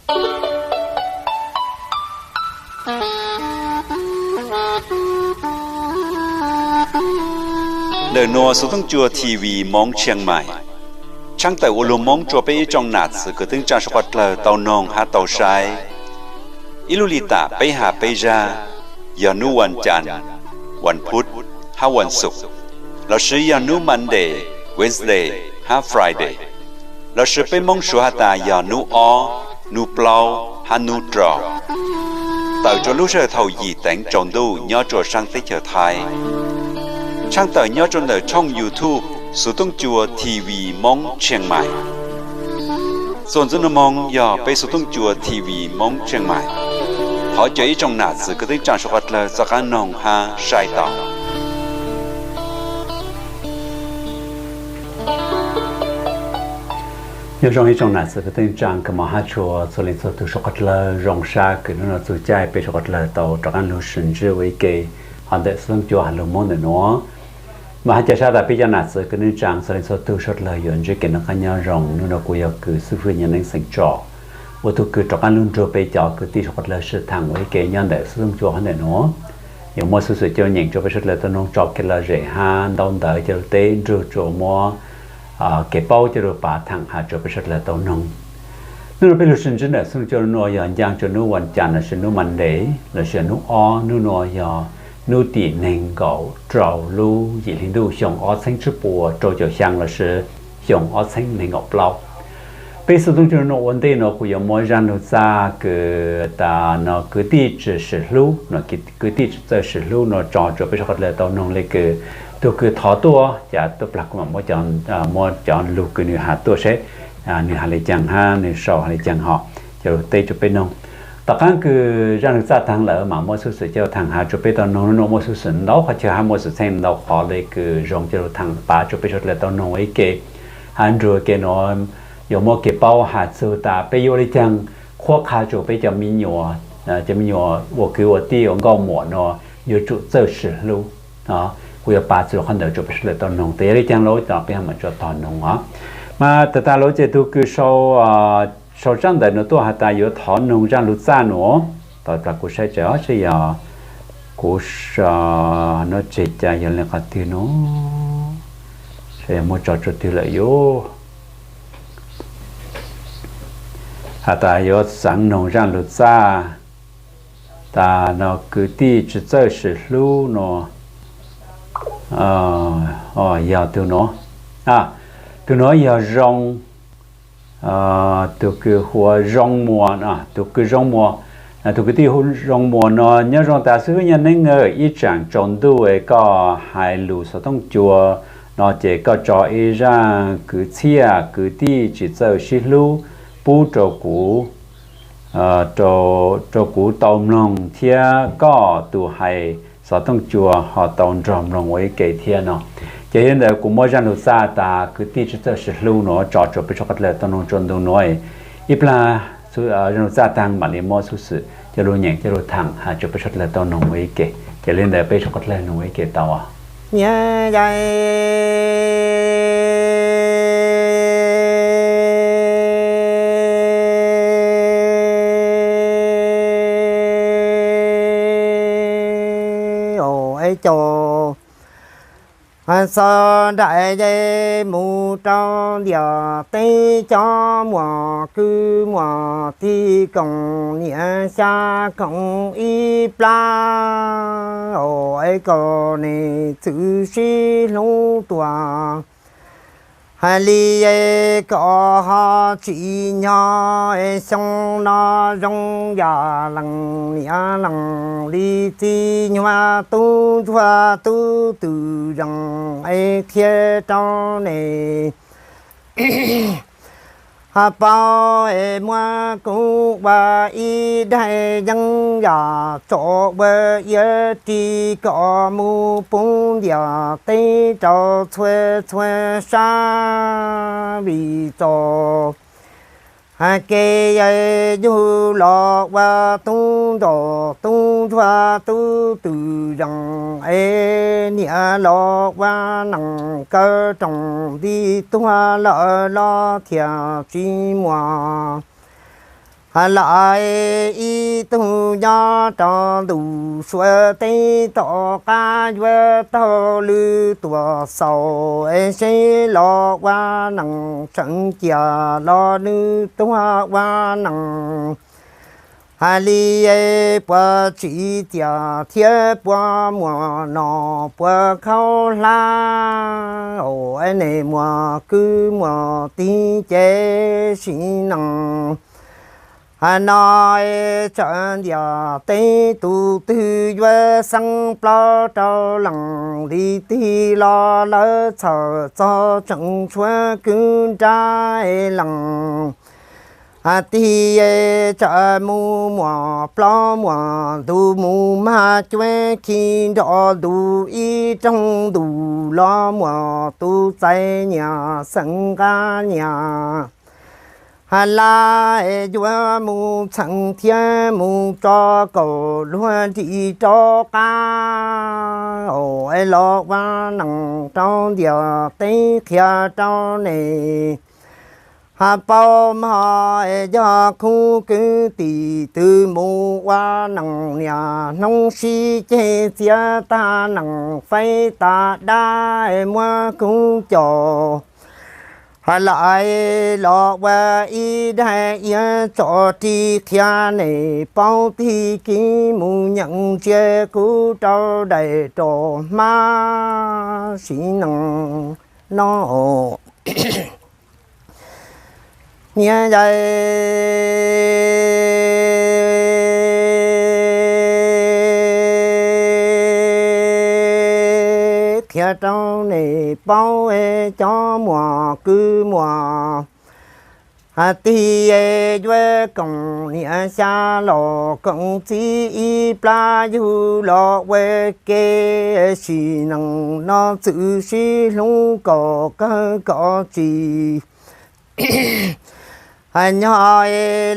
Ntawm nuav Xov Tooj Cua T V Moob Tshiang Maim, tshaaj tawm ua lug Moob rua peb ib tsoom nam txwv kwv tij neej tsaa suav dlawg tau noog hab tau saib. Ib lub lis tam peb has peb zag, yog nub ua cas, ua phub hab ua xum, lossis yog nub Monday, Wednesday hab Friday, lossis peb Moob Suav has tas yog nub ob, nub plaub hab nub rau. Tawm rua lub sij hawm thaum yim teev tsaus ntuj nyob rua saab teb chaws Thaib. Tshaaj tawm nyob rua ntawm tshooj YouTube Xov Tooj Cua T V Moob Tshiang Maim. Txuas ntxiv nuav moog yog peb Xov Tooj Cua T V Moob Tshiang Maim. Thov caw ib tsoom nam txwv kwv tij neej tsaa suav dlawg txhua qaab noog hab saib tau. Nyob zoo ib tsoom nam txwv kwv tij neej tsaa kws mog hab tshua, txhua leej txhua tug suav dlawg zoo sab kws nub nua txug caij peb suav dlawg tau rov qaab lug sib ntsib ua ib ke hov ntawm Xov Tooj Cua has lug Moob ntawm nuav. Mas hab ca sab tas peb cov nam txwv kwv tij neej tsaa txhua leej txhua tug suav dlawg yuav ntsib kev noj qaab nyob zoo. Nub nua kuv yog kws xib fwb Nyiaj Neeb xeem Tsom, ua tug kws rov qaab lug nrug peb cov kwv tij suav dlawg sib thaam ua ib ke nyob ntawm Xov Tooj Cua hov ntawm nuav. Yuav muaj xuv xwm coj lug nyeem rua peb suav dlawg tau noog tso kev lom zem hab ntaub ntawv coj lug teb nrug rua muab kev paub coj lug pav thaam has rua peb suav dlawg tau noog. Nub nua peb lug sib ntsib ntawm Xov Tooj Cua nub nua yog ncaaj rua nub ua cas lossis nub Monday lossis nub ob, nub nua yog nub tim neeg nkaum rau lub yim hli ntuj xyoo ob txheeb tsib puas rau caum xyaa lossis xyoo ob txheeb neeg nkaum plaub. Peb Xov Tooj Cua nub nua ua ntej nuav kuv yuav muab zaaj lug txaj kws tas nua kwv tij tsi sim hlub, kwv tij tsi txawj sim hlub nua tso rua peb suav dlawg tau noog le kws tug kws thov tuaj, cas tuaj plag kuv mam muab cov lug kws nwg has tuaj seb nwg has le caag hab nwg sau has le caag hov coj lug teb rua peb noog. Tom qaab kws zaaj lug txaj taag lawm mam muab xuv xwm coj lug thaam has rua peb tau noog. Nub nua muaj xuv xwm ntau qhov chaw hab muaj xwm txheej ntau qhov le kws zoo coj lug thaam pav rua peb suav dlawg tau noog ua ib ke. Hab nrug ke nuav yuav muaj kev paub has txug tas peb yuav ua le caag qhuab qha rua peb cov me nyuam, cov me nyuam ua kwv ua tij ua nkauj muam nua yuav tsum txawj sim hlub. Kuv yuav pav txug qhov ntawd rua peb suav dlawg tau noog tas yog le caag lawm, peb hab mam rov tog noog os. Mas tas tas lawm ces tug kws sau tsab ntawv nuav tuaj has tas yuav thov noog zaaj lug txaj nuav. Tau tas kuv saib tsawv seb yog kuv, nub tseg cas yog le qhov twg nua, seb yog muab tso tsua twg lawm yuav has tas yuav xaav noog zaaj lug txaj tas nua kwv tij tsi txawj sim hlub nua. Yog tug nuav, tug nuav yog zoo, tug kws hu ua Zoo Muas, tug kws Zoo Muas, tug kwv tij hu Zoo Muas nua nyob zoo tas xib fwb Nyiaj Neeb, ib tsaam tsaus ntuj es koj hais lus Xov Tooj Cua nua ces koj tso ib zaaj kwv txhiaj kwv tij tsi txawj sib hlub pub rau kuv, rau kuv tau mloog thiab koj tug hais Xov Tooj Cua ho tau nrog mloog ua ib ke thiab nua. Ces yog li ntawd kuv muab zaaj lug txaj tas kwv tij tsi txawj sib hlub nua tso rua peb suav dlawg tau noog rua ntu nuav. Ib plag zaaj lug txaj taag mam li muab xuv xwm coj lug nyeem coj lug thaam has rua peb suav dlawg tau noog ua ib ke. Ces li ntawd peb suav dlawg noog ua ib ke tau os. Nyiaj Yaib, o, ib co, txog nraim yej mus rau ntiaj teb, cov muam kwv muam tij koom niam xya koom ib plab, o, ib co nej txwv sib hlub tuaj. Hais li kom ho tsim nyog xyoo no zoo yam leej niam leej li, txiv nyuag tub ntsuag tub twm zoo es qhia rau nej paub es muab kuv ua ib daim yeeb yam tso ua iab ris kom mus pub ntiaj teb rau txhua txhua sab, vim txoj kev yug los ua tub nrog tub ntsuag tub twm zoo es niam los ua neej kaw rooj nti tuag lawm los thiaj tsis muaj Lawv ib tug nyob rau ntuj suav teb tom qab yuav taug lw tuam xaus, seb los ua neej tseem cia los nws tuag ua neej. Hais li puas tsim txiaj thiab puas muaj nom puas khaub hlab, es nej muaj kwv muaj tij ces sim neej no tsav ntiaj teb tus twg yuav xeeb plaub rau leej li tig los lawv txhawj txog tseem tshuav kwv nrab leej. Tig tsav mus muaj plaub muaj ntug mus mag cuab khi nrov ntuj ib rooj ntuj los muaj tus txais nyias xeem nqa nyias. Lawv yuav mus txheem thiab mus tso kaum luag nrim rov qab, es los ua neej rau ntiaj teb qhia rau nej paub mog. Yog khub kwv tij twg mus ua neej niaj hnub sib ceg txiav tag neej faib tas dab muab kub caum, lawv los ua ib daim iav tso ris qhia nej paub tig kiv mus nyeem ntsia kuv rau daim rau hmab sim neej no. Niam yais, qhia rau nej paub cov muaj kwv muaj tij yuav koom niam xya los koom txiv ib plab yug los ua ke sim neej no txwm sib hlub kom kawg kom tsis nyob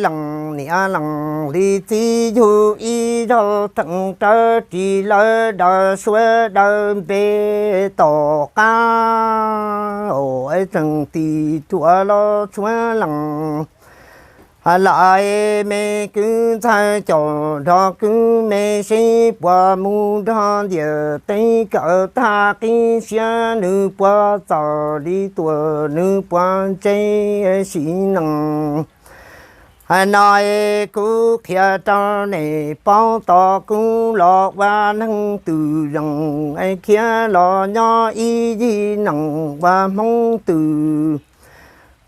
leej niam leej li txiv yug ib zaug theem rawv ris lawv daws suav daws npe tom qab, tseem tis ruam los tshuav leej. Lawv me kwv ntxawg caum nrog kwv me seb puas mus nrog ntiaj teb kawm tag qib siab nws puas txawj li tuaj nws puas ntse sim neej no. Kuv qhia rau nej paub tos kuv los ua neeg twm zeej khiav los nyob ib yig neej ua Hmoob twm.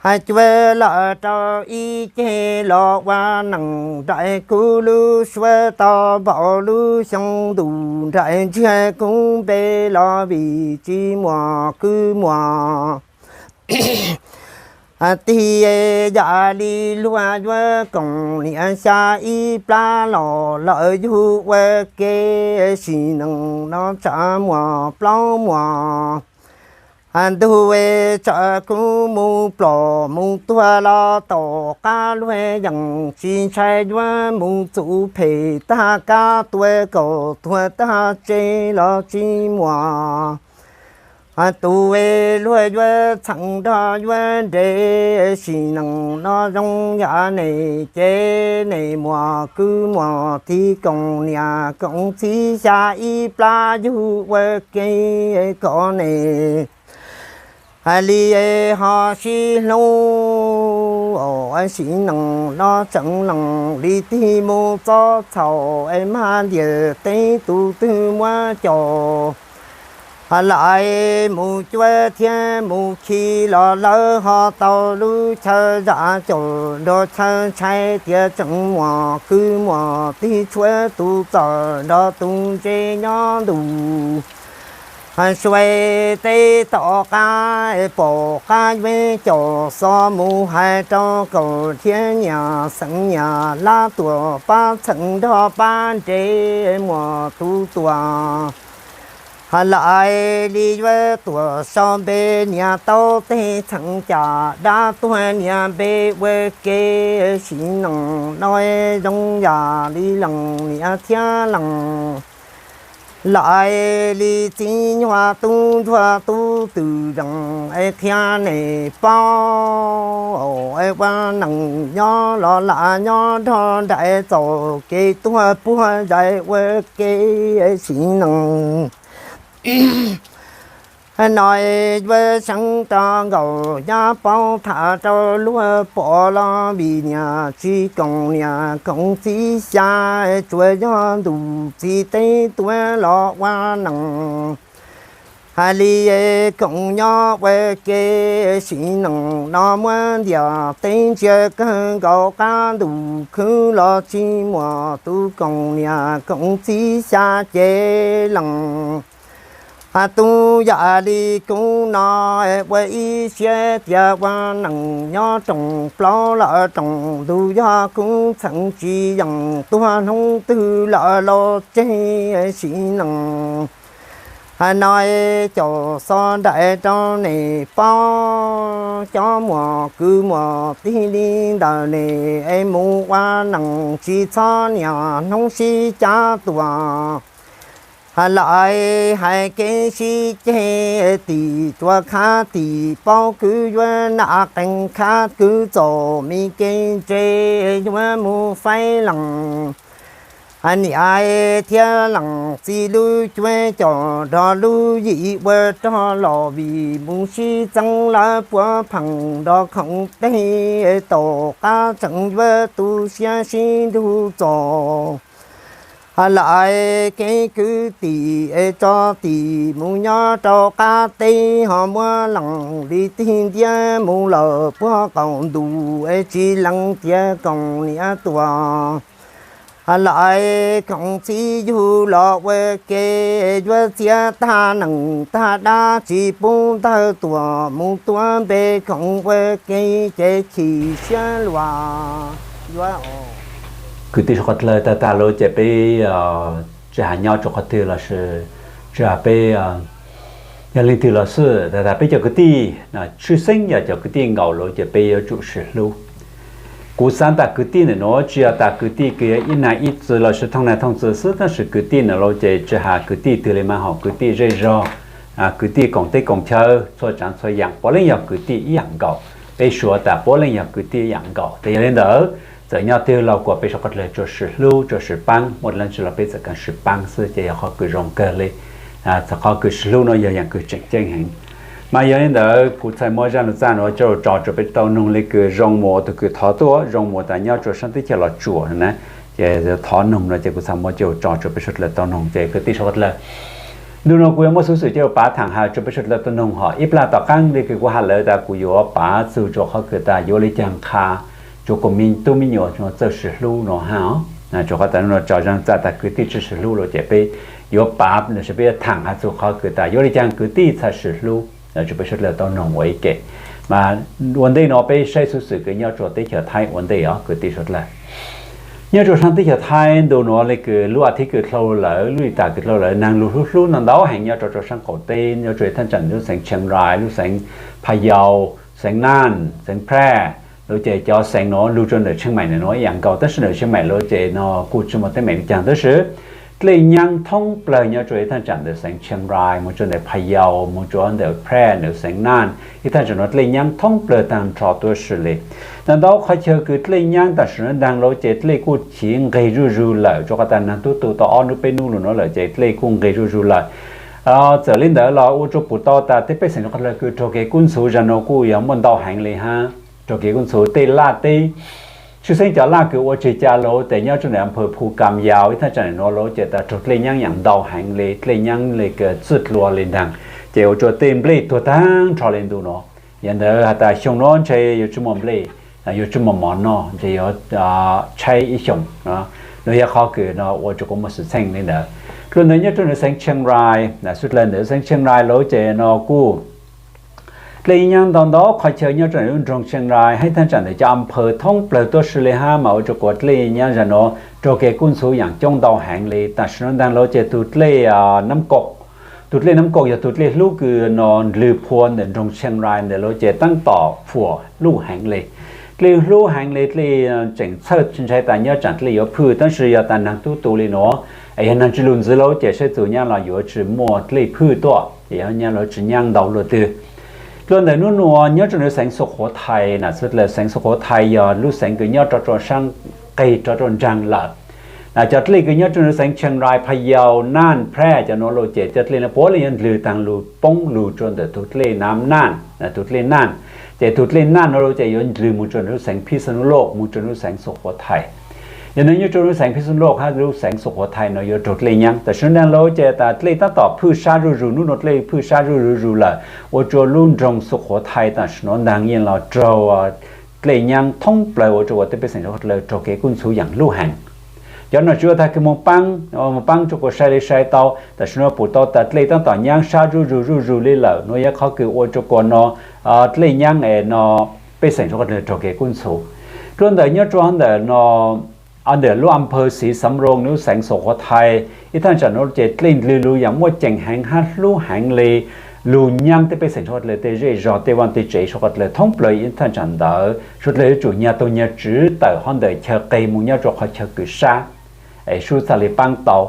Hais cuav lawm rau ib ceg los ua neej nraim kuv lub suav tau npaum lub xyoo ntuj nraim ntsiag kuv npe los vim tsis muaj kwv muaj tij. Yam li luag yuav koom niam xya ib plab los lawv yug ua ke sim neej no tsav muaj plaub muaj ntug, tsav kuv mus plom mus tuag los tom qab luag yeej tsis ntshai yuav mus txuv phem tag kab tua kaum tuag tag tse los tsis muaj tus luag yuav txheem nrog yuav nres sim neej no zoo yam nej ces nej muaj kwv muaj tij koom niam koom txiv xya ib plab yug ua ke kom nej hais li ho sib hlub sim neej no tseem leej li tig mus txob txhaum es mag ntiaj teb tus twg muab caum lawm mus cuab thiab mus khi los lawv ho tau lub chaw zam caum nrog chaw ntshai tias tseem muaj kwv muaj tij tshuav tus txawj nrog tus ntse nyob ntuj suav teb tom qab pom qab yuav caum xov mus hais rau kaum thiab nyias xeem nyias lab tuam pab txheem nrog pab nres muaj tus tuam lawm li yuav tuam sau npe niam tau tej txheem cas dab tuag niam npe ua ke sim neej no zoo yam li leej niam thiab leej Lais li txiv nyuag tub ntsuag tub twm zees es qhia nej paub, es ua neej nyob los lam nyob nrog nraim txoj kev tuag puag zais ua ke sim neej. No yuav seev rau nkaus nyab paub tham rau luag pom los vim niam tsis koom niam koom txiv xya, tsuas yog ntuj txiv teb tuav los ua neej. Hais li koom nyob ua ke sim neej no muab ntiaj teb ntsia kawg nkaus qab ntuj khwv los tsis muaj tus koom niam koom txiv xya cev leej. Has tus yam li kuv no ua ib siab tias ua neej nyob rooj plaub los rooj ntug yog kuv txheej tsis yeej tuag hnub twg lawm los tseg sim neej. Hais no caum xov nraim rau nej paub, cov muaj kwv muaj tij li ntawm nej es mus ua neej tsis txhob niaj hnub sib cav tuaj. Hais lawm hais kev sib ceg tim tsuas khav tim paub kwv yuav nam qee khav kwv txaus me kev ntse yuav mus faib leej. Hais niam thiab leej txiv lub cuab coj nrog lub yim ua rog los vim mus sib txeeb lawv puav pheej nrog khoom teg tau qab tseem yuav tu siab sib nrug txaus. Hais lawm kev kwv tij es tso tim mus nyob rau qab teb ho muab leej li tig ntiab mus lawm puag qaum ntuj es tsis lees tias koom niam tuaj. Hais lawm koom txiv yug los ua ke yuav txiav tag neej tag dab tsis pub ntawd tuaj mus tuav npe koom ua ke ces chim siab luaj yuav. Kwv tij suav qhov dlawg, tag tag lawm ces peb tsis has nyob rau qhov twg los sis tsis has peb yog leej twg los xwb, tag tag peb cov kwv tij, tshwj xeeb yog cov kwv tij nkaus lawm ces peb yuav tsum sib hlub. Kuv xav tas kwv tij ntawm nuav tsis yog tas kwv tij kws ib nais ib txwm los sis thooj nais thooj txwm xwb, tab sis kwv tij ntawm lawm ces tsis has kwv tij twg li mas hom kwv tij zej zog, kwv tij koom teb koom chaw txhua tsav txhua yam puav leej yog kwv tij ib yam nkaus. Peb suav tas puav leej yog kwv tij ib yam nkaus. Ces yog li ntawd txawm nyob twg los kuas peb suav qhov dlawg tsuas sib hlub tsuas sib paab, muaj dlaab tsi los peb txawm kav sib paab xwb ces yog qhov kws zoo kawg li. Txawm qhov kws sib hlub no yog yaam kws tseem ceeb heev. Mas yog li ntawd kuv txhaj muab zaj lug txaj nuav coj lug tso rua peb tau noog le kws zoo mus ua tug kws thov tuaj zoo mus tas nyob rua saab teb chaws Los Tsuas na, ces thov noog no ces kuv txhaj muab coj lug tso rua peb suav dlawg tau noog. Ces kwv tij suav qhov dlawg, ntu no kuv yuav muab xuv xwm coj lug pav thaam has rua peb suav dlawg tau noog hom ib plag tom qaab le kws kuv has lawm tas kuv yuav pav txug rua qhov kws tas yuav le caag qha rua kuv me tub me nyuam txawj sib hlub no hab. Rua qhov tas nub no tso zaj txaj tas kwv tij tsi sib hlub lawm ces peb yuav pav los sis peb yuav thaam has txug qhov kws tas yuav le caag kwv tij txhaj sib hlub rua peb suav dlawg tau noog ua ib ke. Mas ua ntej no peb saib xuv xwm kws nyob rua teb chaws Thaib ua ntej os kwv tij suav dlawg. Nyob rua saab teb chaws Thaib ntu nuav le kws lub a thib kws dlhau lawm, lub ib tag kws dlhau lawm, naag lug hlub hlub ntau ntau heev nyob rua rua saab qaum teb, nyob rua ib thaj tsam lub xeev Chiang Rai, lub xeev Phayao, xeev Nan, xeev Phrae, lawm ces cov xeev nuav lug rua ntawm Chiang Mai nuav ib yaam nkaus, tab sis ntawm Chiang Mai lawm ces no kuj tsi muaj teeb meem le caag, tab sis dlej nyaab thoob plawg nyob rua ib thaj tsam ntawm xeev Chiang Rai mus rua ntawm Phayao, mus rua ntawm Phrae, ntawm xeev Nan, ib thaj tsam nuav dlej nyaab thoob plawg taag nrho tuab si le. Ntau ntau qhov chaw kws dlej nyaab tam sim nuav ntaag lawm ces dlej kuj chiv nqeg zuj zug lawm, rua qhov tas naag tub tu tau ob nub peb nub lug nuav lawm ces dlej kuj nqeg zuj zug lawm. Txawm le ntawd los ua rua pum tau tas tej pej xeem rua qhov dlawg kws raug kev kub ntxhuv zag nuav kuj yog muaj ntau heev le hab. Raug kev kub ntxhuv tej laj teb, tshwj xeeb cov laj kws ua tseg ca lawm tes nyob rua ntawm Phu Kam Yau ib thaj tsam nuav lawm ces tas raug dlej nyaab yaam ntau heev le, dlej nyaab le kws txwj dlua le ntaag, ces ua rua tej nplej tuag taag nrho le ntu nuav. Yog ntawd has tas xyoo nuav ntshe yuav tsi muaj nplej, yuav tsi muaj mov noj, ntshe yuav tshaib ib xyoos. Nuav yog qhov kws no ua rua kuv muaj xwm txheej le ntawd. Dlua ntawd nyob rua ntawm xeev Chiang Rai, suav dlawg ntawm xeev Chiang Rai lawm ces no kuj dlej nyaab ntau ntau qhov chaw nyob rua ntawm lub nroog Chiang Rai hab ib thaj tsam ntawm cov am phaw thoob plawg tuab si le hab mas ua rua kuas dlej nyaab zag nuav raug kev kub ntxhuv yaam coob ntau heev le. Tam sim nuav ntaag lawm ces tug dlej Nam Kaum, tug dlej Nam Kaum yog tug dlej hlub kws no ndlwg phua ntawm nroog Chiang Rai ntawm lawm ces taab tom phuam luj heev le. Dlej hlub heev le, dlej tseem txhawj ntshai tas nyob tsam dlej yuav phwj, tab sis yog tas naag tub tu le nuav Es yog neeg tsis lug ntxiv lawm ces saib txug nyab los yuav tsis muaj dlej phwj tuaj, ces yog nyab los tsis nyab ntau luaj twg. Dlua ntawm nub nua nyob rua nws xeev Xukhuav Thais na, xws le xeev Xukhuav Thais yog lub xeev kws nyob rov rua saab qeg rov rua ntsaag lawm. Cov dlej kws nyob rua nws xeev Chiang Rai, Phayau, Nan, Phre cov nuav lawm ces cov dlej nuav puav leej yuav ndlwg taag lug poob lug rua ntawm tug dlej Nam Nan, tug dlej Nan. Ces tug dlej Nan nuav lawm ces yuav ndlwg moog rua nws lub xeev Phij Xu Nub Loj, moog rua nws lub xeev Xukhuav Thais. Yog nws nyob rua nws lub xeev Phij Xu Nub Loj hab lub xeev Xukhuav Thais nuav yuav raug dlej nyaab. Tam sim nuav ntaag lawm ces tas dlej taab tom phwj sab zuj zus, nub nua dlej phwj sab zuj zus zuj zus lawm, ua rua lub nroog Xukhuav Thais tam sim nuav ntaag yeej los raug dlej nyaab thoob plawg ua rua tej pej xeem suav dlawg raug kev kub ntxhuv yaam luj heev. Cov nom tswv ua taag kws moog paab, moog paab rua kuas sai le sai tau, tam sim nuav pum tau tas dlej taab tom nyaab sab zuj zus zuj zus le lawm, nuav yog qhov kws ua rua kuas nuav dlej nyaab es nuav pej xeem suav dlawg raug kev kub ntxhuv. Dlua ntawm nyob rua ntawm nuav ntawm lub a phawv Xiv Xav Roo nws lub xeev Xukhuav Thais, ib thaj tsam nuav ces dlej ndlwg lug yaam muaj ceem heev hab hlub heev le, lug nyaab tej pej xeem suav dlawg tej zej zog tej vaaj tej tsev suav dlawg thoob plawg ib thaj tsam ntawd, suav dlawg yuav tsum nyag taug nyag tswv tawm hov ntawm chaw qeg moog nyob rua qhov chaw kws sab es sub txhaj le paab tau.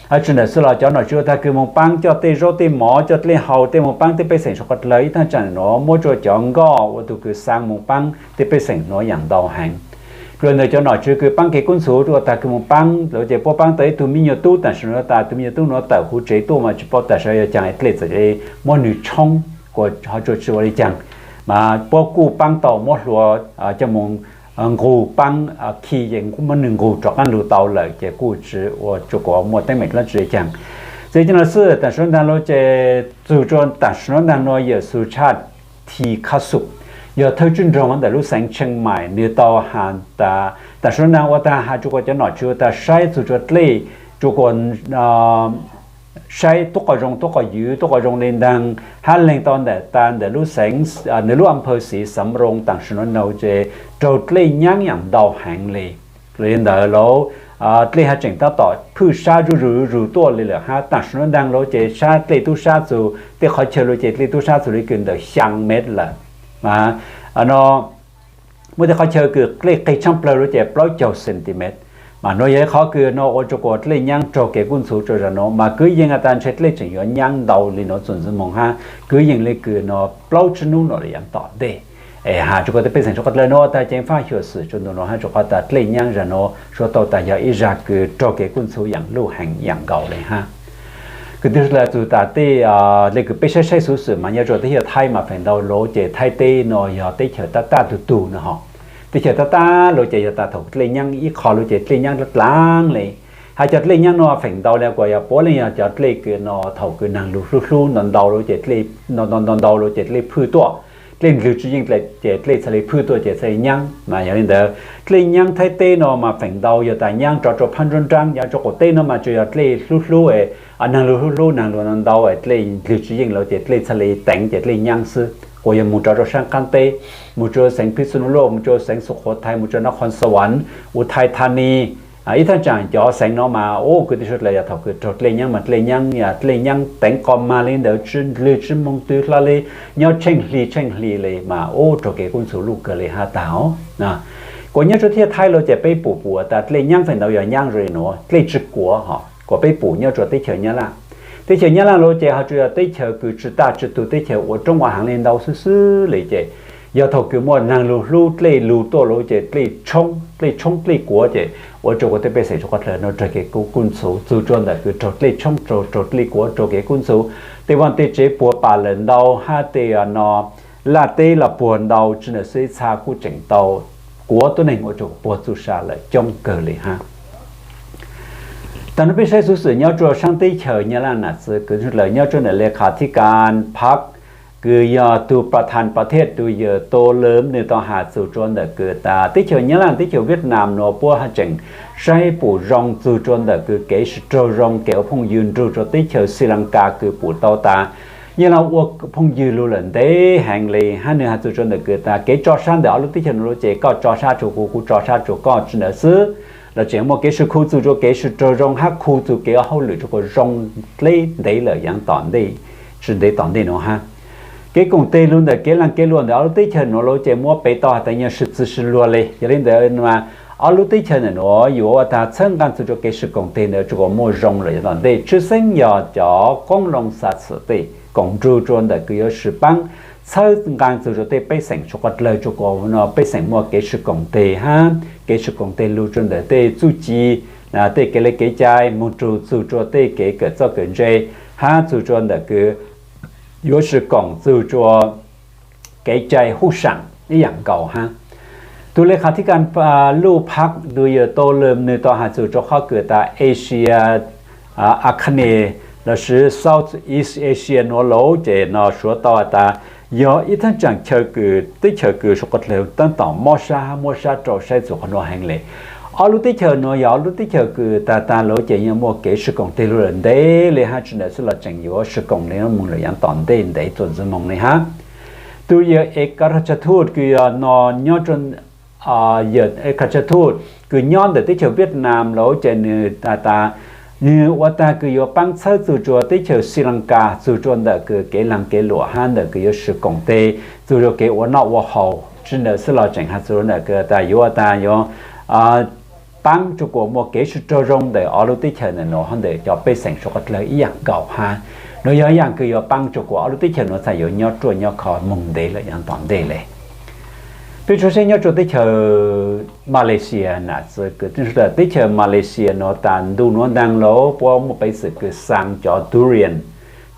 Hab tsi ntawm xwb los cov nom tswv ua taag kws moog paab coj tej zaub tej mov coj dlej haus tej moog paab tej pej xeem suav dlawg ib thaj tsam nuav muab rua cov nkoj ua tug kws xaa moog paab tej pej xeem nuav yaam ntau heev. Dlua ntawm cov nom tswv kws paab kev kub ntxhuv ua taag kws moog paab lawm ces puab paab tau ib tug miv nyuas tub, tam sim nuav tas tug miv nyuas tub nuav tawm huv tsev tuaj mas tsi paub tas sav yuav caag dlej txawm muab nwg tshoob kuas hov tsua tsi ua le caag, mas puab kuj paab tau muab hlua coj moog nqug paab khi ces muab nwg nqug rov qaab lug tau lawm ces kuj tsi ua rua kuas muaj teeb meem dlaab tsi le caag. Txij cov nuav xwb tam sim nuav ntaag lawm ces txug rua tam sim nuav ntaag nuav Yawm Xus Tshaj Thi Khab Xum yog thawj tswj nroog ntawm lub xeev Tsheej Maim nwg tau has tas tam sim nuav ntaag ua taag has rua kuas cov nom tswv ua taag saib txug rua dlej rua kuas saib tub qo zoo tub qo ywv tub qo zoo le ntaag hab leeg tau ntawm tas ntawm lub xeev, nwg lub a phawv Xiv Xav Roo tam sim nuav ntaag ces raug dlej nyaab yaam ntau heev le. Li ntawd lawm dlej haj tseem taab tom phwj sab zuj zus zuj zus tuaj le lawm hab tam sim nuav ntaag lawm ces sab dlej tub sab txug tej qhov chaw lawm ces dlej tub sab txug le kws ntawm xyaa mev lawm. Mas nuav muaj tej qhov chaw kws dlej qeg tshaaj plawg lawm ces plaub caug centimeter. Mas nuav yog ib qhov kws nuav ua rua kuas dlej nyaab raug kev kub ntxhuv rua zag nuav mas kwv yees has tas ntshe dlej tseem yuav nyaab ntau le nuav txuas ntxiv moog hab kwv yees le kws nuav plaub tsib nub nuav le yaam tom ntej. Es has rua kuas tej pej xeem suav dlawg nuav taag ceev faj xyuam xim rua ntu nuav hab rua qhov tas dlej nyaab zag nuav suav tau tas yog ib zag kws raug kev kub ntxhuv yaam luj heev yaam nkaus le hab. Kwv tij suav dlawg txug tas tej le kws peb saib saib xuv xwm mas nyob rua teb chaws Thaib mas feem ntau lawm ces Thaib teb nuav yog teb chaws tab tab tug tug nuav hov. Teb chaws tab tab lawm ces yog tas thaum dlej nyaab ib qho lawm ces dlej nyaab dlaab dlaab le. Has cov dlej nyaab nuav feem ntau le kuas yog puav leej yog cov dlej kws nuav thaum kws naag lug hlub hlub ntau ntau lawm ces dlej ntau ntau lawm ces dlej phwj tuaj, dlej ndlwg tsi yeej ces dlej txhaj le phwj tuaj ces txhaj le nyaab. Mas yog le ntawd dlej nyaab Thaib teb nuav mas feem ntau yog tas nyaab rov rua phab nruab nraab, nyob rua qaum teb nuav mas tsuas yog dlej hlub hlub, naag lug hlub hlub naag lug ntau ntau dlej ndlwg tsi yeej lawm ces dlej txhaj le teev ces dlej nyaab xwb. Kuas yog moog rov rua saab qaab teb, moog rua xeev Phij Xu Nub Loj, moog rua xeev Xukhuav Thais, moog rua Nab Khon Xav Vas, Uv Thai Tha Nis, ib thaj tsam cov xeev nuav mas ub kwv tij suav dlawg yog thaum kws raug dlej nyaab mas dlej nyaab, dlej nyaab teev qos mag le ntawd tsi ndlwg tsi moog twg hlo le, nyob tsheej hli tsheej hli le mas ub raug kev kub ntxhuv luj kawg le hab tas os. Kuas nyob rua teb chaws Thaib lawm ces peb pum pum tas dlej nyaab feem ntau yog nyaab zoo le nuav dlej tsi kuav hov. Kuas peb pum nyob rua teb chaws Nyab Laj, teb chaws Nyab Laj lawm ces ho tsuas yog teb chaws kws tsi taj tsi tug teb chaws ua roob ua haav le ntau xwb xwb le ces yog thaum kws muaj naag lug hlub dlej lug tuaj lawm ces dlej tshoob dlej kuav ces ua rua kuas tej pej xeem suav dlawg nuav raug kev kub ntxhuv txug rua ntawm kws raug dlej tshoob raug dlej kuav raug kev kub ntxhuv. Tej vaaj tej tsev puag pas lawm ntau hab tej nuav laj teb los puag ntau tsi ntawm xwb ib txha kuj tseem tau kuav tuab neeg ua rua puag txuj sa lawm coob kawg le hab. Taag nuav peb saib xuv xwm nyob rua saab teb chaws Nyab Laj nam txwv kwv tij suav dlawg nyob rua ntawm le kha thib kas phab kws yog tug pas thas pas thej tug yawg Tô Lâm nwg tau has txug rua ntawm kws tas teb chaws Nyab Laj teb chaws Vietnam nuav puab haj tseem saib pum zoo txug rua ntawm kws kev sib raug zoo kev ua phooj ywg nrug rua teb chaws Sri Lanka kws pum tau tas Nyab Laj ua phooj ywg lug lawm ntev heev le hab nwg has txug rua ntawm kws tas kev tso sab ntawm ob lub teb chaws nuav lawm ces koj tso sab rua kuv kuv tso sab rua koj tsi ntawd xwb los tseem muaj kev sib khu txug rua kev sib raug zoo hab khu txug kev ua hauj lwm rua kuas zoo dleb ntev lawm yaav tom ntej, tsi ntev tom ntej nuav hab. Kev koom teg lug ntawm kev laag kev luam ntawm ob lub teb chaws nuav lawm ces muab piv tau has tas yog sib txwv sib luag le. Yog le ntawd mas Ob lub teb chaws ntawm nuav yuav ua tag txhawb nqaa txug rua kev swv koom teg ntawd rua kom muaj zoo lawm yav tom ntej, tshwj xeeb yog cov qoob loo xa txhwm tej koom nrug rua ntawm kws yuav swv paab txhawb nqaa txug rua tej pej xeem suav quav dlawg rua kom pej xeem muaj kev swv koom teg hab kev swv koom teg lug rua ntawm tej txuj ci, tej kev le kev cai moog rua txug rua tej kev kawm txawj kawm ntse hab txug rua ntawm kws yuav swv koom txug rua kev cai huj saam ib yaam nkaus hab. Tug le kha thib ka luj phab tug yawg Tau Lwm nwg tau has txug rua qhov kws tas Asia, Akane lossis South East Asia nuav lawm ces no suav tau has tas yog ib thaj tsaam chaw kws teb chaws kws suav quav dlawg taab tom mob sab hab muab sab rua saib txug qhov nuav heev le. Ob lub teb chaws nuav yog ob lub teb chaws kws tag tag lawm ces yeej muaj kev swv koom teg lug lawm ntev le hab tsi ntawd xwb los tseem yuav swv koom le moog lawm yav tom ntej ntev txuas ntxiv moog le hab. Tug yawg Ekaraja Thut kws yog no nyob rua, yawg Ekaraja Thut kws nyob ntawm teb chaws Vietnam lawm ces nwg has tas nwg ua tag kws yuav paab txhawb txug rua teb chaws Sri Lanka txug rua ntawm kws kev laag kev luam hab ntawm kws yuav swv koom teg txug rua kev ua noj ua haus. Tsi ntawd xwb los tseem has txug rua ntawm kws tas yuav ua tag yuav paab rua kom muaj kev sib raug zoo ntawm ob lub teb chaws ntawm nuav hab ntawm cov pej xeem suav quav dlawg ib yaam nkaus hab. Nuav yog ib yaam kws yuav paab rua kom ob lub teb chaws nuav txhaj yuav nyob ruaj nyob khov moog ntev lawm yav tom ntej le. Peb tshuav seb nyob rua teb chaws Malaysia na, teb chaws Malaysia nuav tas ntuj nuav ntaag lawm puab muaj peev xwm kws xaa cov durian,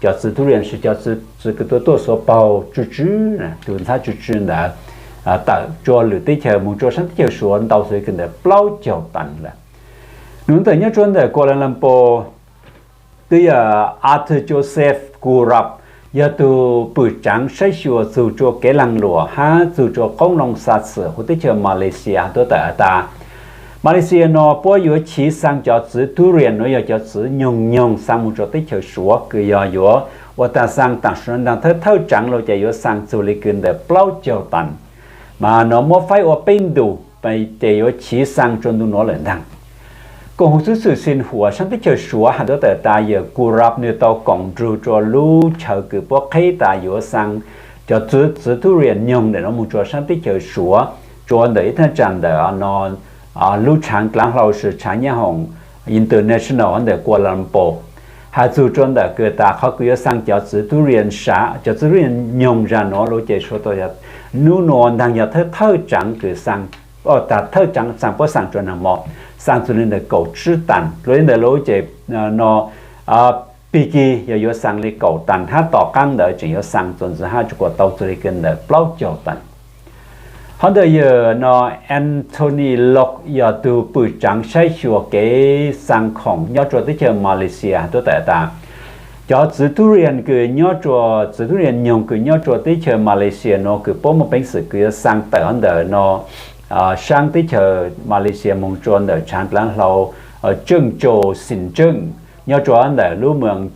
cov txiv durian lossis cov txiv kws tuaj tuaj xuav paug tsw tsw, tug ntxhab tsw tsw ntawd tawm tsua lwm teb chaws moog tsua saab teb chaws suav ntau xws kws ntawm plaub caug tas lawm. Nws ntawm nyob tsua ntawm Kuala Lumpur twb yog Arthur Joseph Gurab yog tug pwm tsaav saib xyuas txug tsua kev laag luam hab txug tsua qoob loo xa txhwm huv teb chaws Malaysia tuaj tawm has tas Malaysia nuav puab yuav chiv xaa cov txiv durian nuav yog cov txiv nyoog nyoog xaa moog tsua teb chaws suav kws yog yuav ua tag xaa taam sim ntaag thawj thawj tsaav lawm ces yuav xaa txug le kws ntawm plaub caug tas, mas nuav muab faib ua peb ntu ces yuav chiv xaa tsua ntu nuav lawm ntaag. Koom huv xwb xwm xij huam saab teb chaws suav has tuaj tawm tas yawm Gurab nwg tau koom nrug tsua lub chaw kws puab qheb tas yuav xaa cov txiv durian nyoog ntawm nuav moog tsua saab teb chaws suav, tsua ntawm ib thaj tsaam ntawm no lub tshaav dlaav hlau lossis tshaav nyab hoom international ntawm Kuala Lumpur, has txug tsua ntawm kws tas qhov kws yuav xaa cov txiv durian sav, cov txiv durian nyoog zag nuav lawm ces suav tau yog nub nuav ntaag yog thawj thawj tsaav kws xaa, tas thawj tsaav xaa puab xaa tsua naag mos, xaa txug le ntawm kaum tsib tas. Dlua le ntawd lawm ces no pig kig yog yuav xaa le kaum tas hab tom qaab ntawd tseem yuav xaa txuas ntxiv hab tsua kuas tau txug le kws ntawm plaub caug tas. Hov ntawm yawm no Anthony Lok yog tug pwm tsaav saib xyuas kev xaa khoom nyob tsua teb chaws Malaysia tuaj tawm tas cov txiv durian kws nyob tsua, txiv durian nyoog kws nyob tsua teb chaws Malaysia nuav kws puab muaj peev xwm kws yuav xaa tawm hov ntawm no saab teb chaws Malaysia moog tsua ntawm tshaav dlaav hlau Ceeb Tsoo Xeem Ceeb nyob tsua ntawm lub moos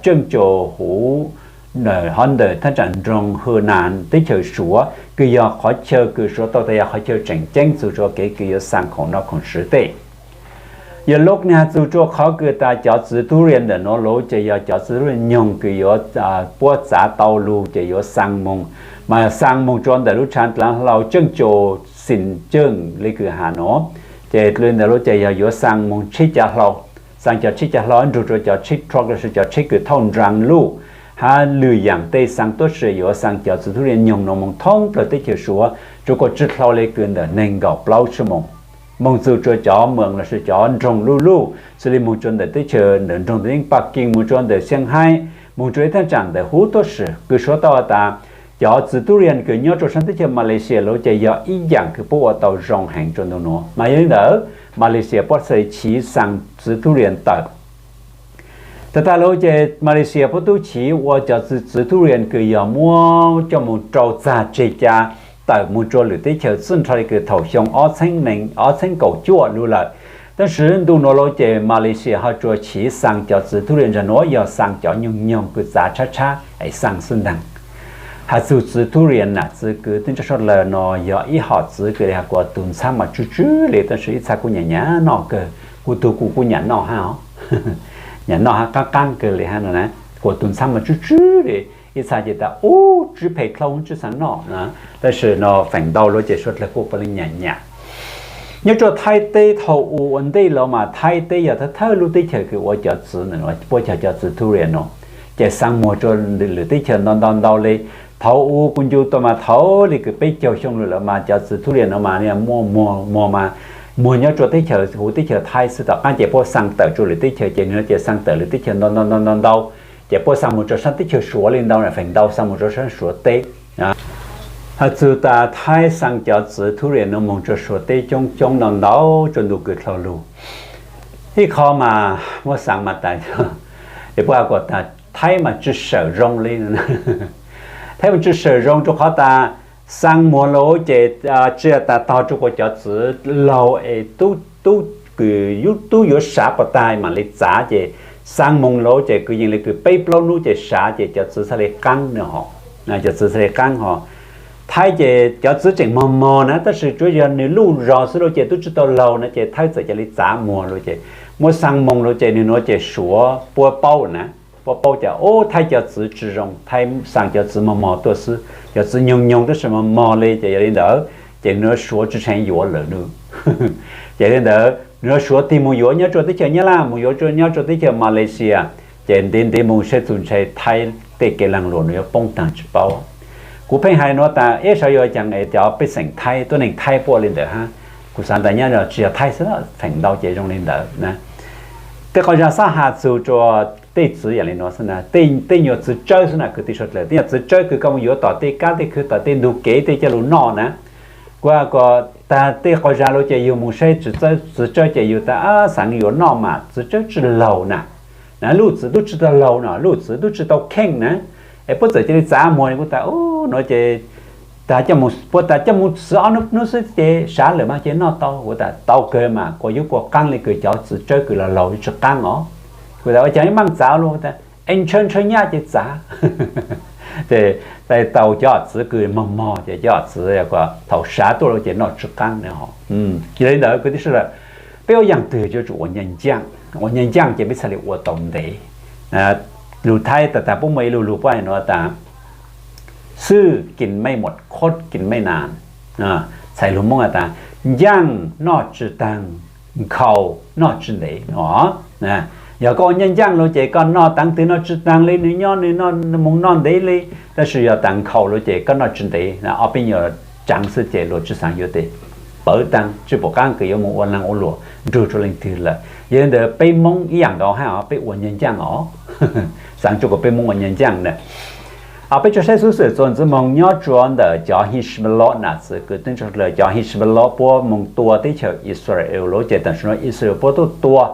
Ceeb Tsoo huv, hov ntawm thaj tsaam nroog Hwm Nam teb chaws suav kws yog qhov chaw kws suav tau tas yog qhov chaw tseem ceeb txug tsua kev kws yuav xaa khoom noj khoom swv tej. Yawm Lok nwg has txug tsua qhov kws tas cov txiv durian ntawm nuav lawm ces yog cov txiv durian nyoog kws yuav puab txav tau lug ces yuav xaa moog, mas xaa moog tsua ntawm lub tshaav dlaav hlau Ceeb Tsoo Xeem Ceeb le kws has nuav, ces le ntawd lawm ces yog yuav xaa moog tsheb cav hlau, xaa cov tsheb cav hlau nrug rua cov tsheb truck lossis cov tsheb kws thauj nraag luj hab lwm yaam tej xaa tuab si yuav xaa cov txiv durian nyoog nuav moog thoob plawg teb chaws suav tsua kuas tsi dlhau le kws ntawm neeg nkaum plaub xuab moos, moog txug tsua cov moos lossis cov nroog luj luj xws le moog tsua ntawm teb chaws ntawm nroog Paj Keeg, moog tsua ntawm Xeeb Haib, moog tsua ib thaj tsaam ntawm huv tuab si kws suav tau tas cov txiv durian kws nyob tsua saab teb chaws Malaysia lawm ces yog ib yaam kws puab ua tau zoo heev tsua ntu nuav. Mas yog le ntawd Malaysia puab txhad chiv xaa txiv durian tawm. Tag tag lawm ces Malaysia puab tub chiv ua cov txiv durian kws yog muab coj moog rau txag tseg ca tawm moog tsua lwm teb chaws txij nrho le kws thaum xyoo ob txheeb neeg, ob txheeb kaum cuaj lug lawm. Tab sis ntu nuav lawm ces Malaysia ho tsua chiv xaa cov txiv durian zag nuav yog xaa cov nyoog nyoog kws txav tshab tshab es xaa xwb ntaag. Has txug txiv durian na txiv kws teb ntsab suav dlawg no yog ib hom txiv kws le has kuas tug ntxhab mas tsw tsw le tab sis ib txha kuj nyam nyam noj kawg, kuv tug kuv kuj nyam noj hab os, nyam noj hab qaab qaab kawg le hab no na, kuas tug ntxhab mas tsw tsw le, ib txha ces tas ub tsw phem dlhau tsw xaa noj na, tab sis no feem ntau lawm ces suav dlawg kuj puav leej nyam nyam. Nyob rua Thaib teb thaum ub ua ntej los mas Thaib teb yog thawj thawj lub teb chaws kws ua cov txwv, puab cog cov txwv durian no, ces xaa muag rua lwm teb chaws ntau ntau ntau le. Thaum ub kuv ncu tau mas thaum le kws peb caug xyoo lawm mas cov txwv durian no mas muaj muag mas muag nyob rua teb chaws huv teb chaws Thaib xwb, tom qaab ces puab xaa tawm rua lwm teb chaws ces nwg ces xaa tawm lwm teb chaws ntau ntau ntau ntau ntau, ces puab xaa muag rua saab teb chaws Suav le ntau, feem ntau xaa muag rua saab Suav teb. Has txug tas Thaib xaa cov txwv durian no moog rua Suav teb coob coob ntau ntau rua ntu kws dlhau lug. Ib qho mas muab xaa mas tas, es puab has tas Thaib mas tsi sawm zoo le, Thaib mas tsi sawm zoo rua qhov tas xaa muag lug ces tsi tas tog rua puas cov txwv laug es tub kws tub yuav sav puas tag mam le txav, ces xaa moog lug ces kws yeej le kws peb plaub nub ces sav ces cov txwv txhaj le qaab, cov txwv txhaj le qaab ho. Thaib ces cov txwv tseem mog mog na, tab sis tsuav yog nwg luj zog xwb lug ces tub tsi tau laug na ces Thaib txawm ca le txav muag lug ces muab xaa moog lug ces nwg nuav ces Suav puab paub na, puab paub cas ub Thaib cov txwv tsi zoo, Thaib xaa cov txwv mog mog tuaj xwb, cov txwv nyoog nyoog tab sis mog mog le ces yog le ntawd ces nwg Suav tsi tsheev yuav lawm nws. Ces le ntawd nwg Suav tig moog yuav nyob rua teb chaws Nyab Laj, moog yuav nyob rua teb chaws Malaysia, ces ntev ntev moog saib txug ntshe Thaib tej kev laag luam nwg yuav poob taag tsi paub. Kuv pheej hais nuav tas ib sawv yuav caag es cov pej xeem Thaib tuab neeg Thaib puab ua le ntawd hab, kuv xaav tas nyab tsi yog Thaib xwb, feem ntau ces zoo le ntawd na. Tej qhov zag xab has txug rua tej txwv yaam le nuav xwb na, tej nyuas txwv tsawb xwb na kwv tij suav dlawg, tej nyuas txwv tsawb kws koj moog yuav tom tej kab tej khw tom tej ntug kev tej coj lug noj na. Kuv has tas tej qhov zag lug ces yug moog saib txwv tsawb ces yug tas xaav yuav noj mas txwv tsawb tsi laug na, luj txwv tub tsi tau laug no, luj txwv tub tsi tau kheej na, es puab txawm ca le txav muag kuv tas ub nuav ces puab tas coj moog txwv ob nub xwb ces sav lawm mas ces noj tau. Kuv tas tau kawg mas, kuas yuav kuas qaab le kws cov txwv tsawb kws laug laug tsi qaab os. Kuv tas ua caag maaj txav lug, es ntshaw ntshaw nyaj ces txav. Ces tau cov txwv kws mog mog ces cov txwv thaum sav tuaj lug ces noj tsi qaab. Yog le ntawd kwv tij suav dlawg, peb ua yaam twg yuav tsum ua ncaaj ncaaj, ua ncaaj ncaaj ces peb txhaj le ua tau ntev. Lug Thaib tas tas puab muaj ib lug lug puab has nuav tas ซื่อกินไม่หมด คดกินไม่นาน. Txhais lug Moob has tas ย่างนอน tsi taag, เข้า นอน tsi ntev no. Yog koj ua ncaaj ncaaj lug ces koj noj taav twg noj tsi taag le, nwg nyob nwg moog noj ntev le, tab sis yog tas เข้า lug ces koj noj tsi ntev, ob peb nyuas tsaav xwb ces luag tsi xaav yuav tes pawv taag, tsi pum qaab kws yuav moog ua laag ua luam nrug rua leej twg lawm. Yog le ntawd peb Moob ib yaam nkaus hab, peb ua ncaaj ncaaj os. Xaav tsua kuas peb Moob ua ncaaj ncaaj na. Peb tsua saib xuv xwm txuas ntxiv moog nyob tsua ntawm cov Hizbullah na, txwv kws teb tsua dlawg cov Hizbullah puab moog tua teb chaws Israel lug ces tam sim nuav Israel puab tuaj tua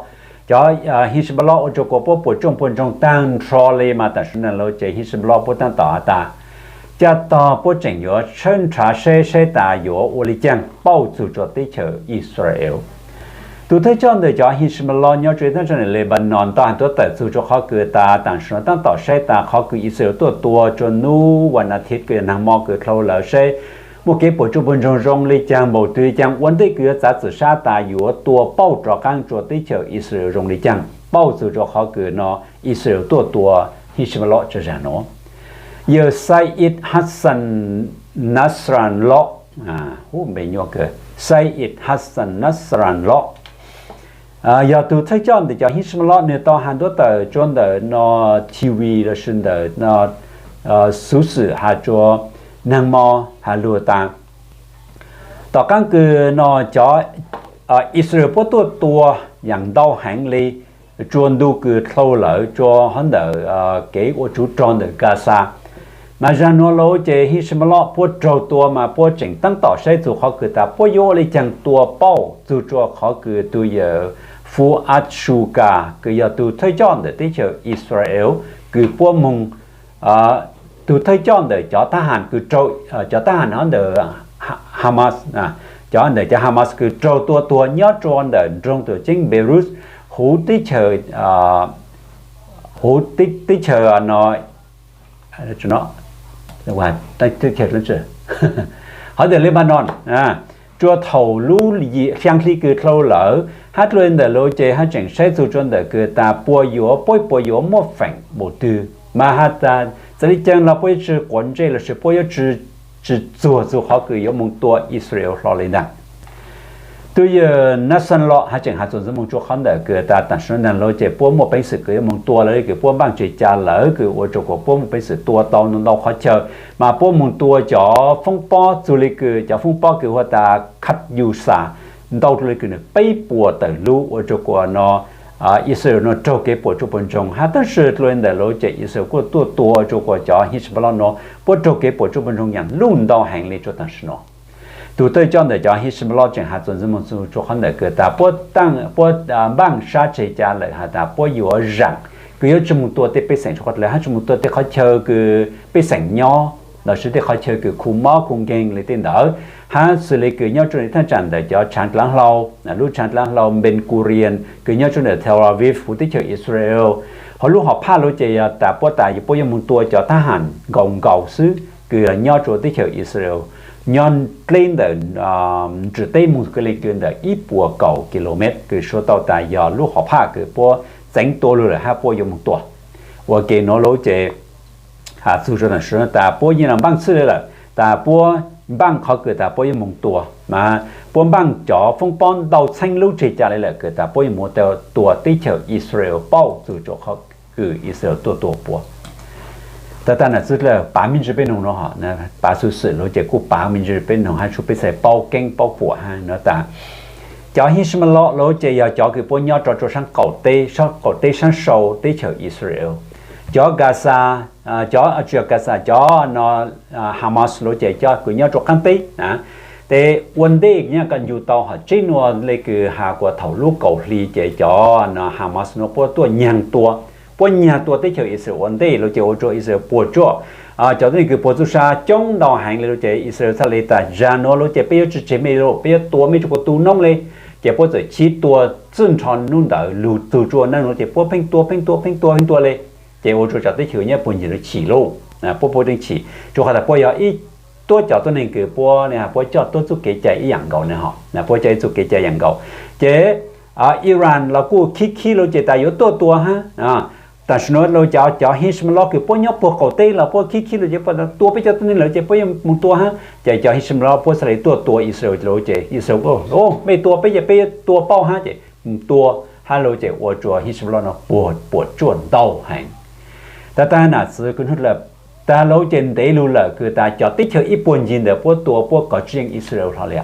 cov Hizbullah ua rua kuas puab puas tsuaj puas ntsoog taag nrho le mas tam sim nuav lug ces Hizbullah puab taab tom has tas ca tog puab tseem yuav tshawb nrhav saib saib tas yuav ua le caag pauj txug rua teb chaws Israel. Tus thawj coj ntawm cov Hizbullah nyob tsua ib taab tsa ntawm Lebanon tau has tuab tawm txug rua qhov kws tas tam sim nuav taab tom saib tas qhov kws Israel tuaj tua rua nub vas nas thiv kws yog naag mo kws dlhau lawm saib muaj kev puas tsuaj puas ntsoog zoo le caag npaum twg le caag ua ntej kws yuav txav txim sab tas yuav tua pauj rov qaab rua teb chaws Israel zoo le caag pauj txug rua qhov kws no Israel tuaj tua Hizbullah tsa zag nuav. Yawg Saeed Hassan Nasrallah, npe nyuaj kawg, Saeed Hassan Nasrallah yog tug thawj coj ntawm cov Hizbullah, nwg tau has tuab tawm tsua ntawm no TV lossis ntawm no xuv xwm has tsua naag mo has lug tas tom qaab kws no cov Israel puab tuaj tua yaam ntau heev le tsua ntu kws dlhau lawm tsua hov ntawm kev ua tsuv rog ntawm Gaza. Mas zag nuav lawm ces Hizbullah puab raug tua mas puab tseem taab tom saib txug qhov kws tas puab yuav ua le caag tua pauj txug rua qhov kws tug yawg Fuad Shukr kws yog tug thawj coj ntawm teb chaws Israel kws puab moog, tug thawj coj ntawm cov thab has kws raug, cov thab has hov ntawm Hamas, cov ntawm cov Hamas kws raug tua tuag nyob rua ntawm nroog tuam ceeb Beirut huv teb chaws, huv teb chaws no, hov ntawm Lebanon, tsua thaum lub xyaa hli kws dlhau lawm hab dlua ntawm lawm ces hab tseem saib txug tsua ntawm kws tas puas yuav, puab puas yuav muaj feem npaum twg mas has tas txawm le caag los puab yuav tsi quav ntsej lossis puab yuav tsi txuag txug qhov kws yuav moog tua Israel hlo le ntag. Tub yawg Nathan Law hab tseem has txuas ntxiv moog tsua qhov ntawm kws tas tam sim no lawv ces puab muaj peev xwm kws yuav moog tua lawv, kws puab npaaj tseg ca lawm kws ua rua kuas puab muaj peev xwm tua tau ntau qhov chaw, mas puab moog tua cov foob pob txug le kws cov foob pob kws hu tas Katyusha ntau dlua le kws nwg peb puas tawm lub ua rua kuas no Israel no raug kev puam tsuaj puam ntsoog hab tab sis dlua le ntawm lawv ces Israel kuj tuaj tua rua kuas cov Hezbollah no puab raug kev puam tsuaj puam ntsoog yaam luj ntau heev le rua tam sim no. Tug thawj coj ntawm cov Hezbollah tseem has txuas ntxiv moog tsua qhov ntawm kws tas puab npaaj sab tseg ca lawm has tas puab yuav zaam kws yuav tsi moog tua tej pej xeem rua qhov lawv hab tsi moog tua tej qhov chaw kws pej xeem nyob lossis tej qhov chaw kws khu mob khu nkeeg le tej ntawd, hab xws le kws nyob rua thaj tsam ntawm cov tshaav dlaav hlau, lub tshaav dlaav hlau Ben Gurion kws nyob rua ntawm Tel Aviv huv teb chaws Israel. Hauv lub hom phaj lawv ces yog tas puab tas puab yuav moog tua cov thab ham nkaus nkaus xwb kws nyob rua teb chaws Israel, nyob dleb ntawm ntsws teb moog kws le kws ntawm ib puas kaum kilomev kws suav tau tas yog lub hom phaj kws puab txeev tua lug lawm hab puab yuav moog tua. Ua ke nuav lawv ces has txug rua tam sim no tas puab yeej npaaj txhij le lawm tas puab npaaj qhov kws tas puab yuav moog tua, mas puab npaaj cov foob pob ntau txheeb lub tseg ca le lawm kws tas puab yuav moog tua teb chaws Israel paub txug tsua qhov kws Israel tuaj tua puab. Tag tag nam txwv dlawg pav me ntsis peb noog no, pav xuv xwm lawv ces kuj pav me ntsis peb noog hab tsua peb txhaj paub keeb paub puam hab no tas cov Hezbollah lawv ces yog cov kws puab nyob rua rua saab qaum teb, saab qaum teb saab sau teb chaws Israel. Cov Gaza, cov tsi yog Gaza, cov no Hamas lawv ces cov kws nyob rua qaab teb na, tes ua ntej nyob koj ncu tau hom tseb nua le kws has kuas thaum lub kaum hli ces cov no Hamas no puab tuaj nyaag tua, puab nyaag tua teb chaws Israel ua ntej lawv ces ua rua Israel puam tsuaj. Cov tub neeg kws puam txuj sa coob ntau heev le lawv ces Israel txhaj le tas zag nuav lawv ces peb yuav tsi tseg mej lawm, peb yuav tua mej rua kuas tu noob le. Ces puab txawm chiv tua txwj nrho nub ntawd lug txug rua nub nuav ces puab pheej tua pheej tua pheej tua pheej tua le. Ces ua rua cov teb chaws nyob puag ncig lawv chim lauj, puab puab yeej chim rua qhov tas puab yog ib tuab cov tub neeg kws puab, puab coj tuab txuj kev cai ib yaam nkaus ne ho, puab coj ib txuj kev cai yaam nkaus. Ces Iran los kuj khib khib lawv ces tas yuav tuaj tua hab. Tam sim nuav lawv cov, cov Hezbollah kws puab nyob puag qaum teb los puab khib khib lawv ces puab tua peb cov tub neeg lawm ces puab yuav moog tua hab. Ces cov Hezbollah puab txhaj le tuaj tua Israel lawm ces Israel, mej tua peb ces peb tua paub hab ces tua hab lawv ces ua rua Hezbollah no puam tsuaj ntau heev. Tag tag nam txwv kws hnub lawm, tas lawv ces ntev lug lawm kws tas cov teb chaws ib puag ncig ntawd puab tua puab kov tsi yeej Israel hlo le.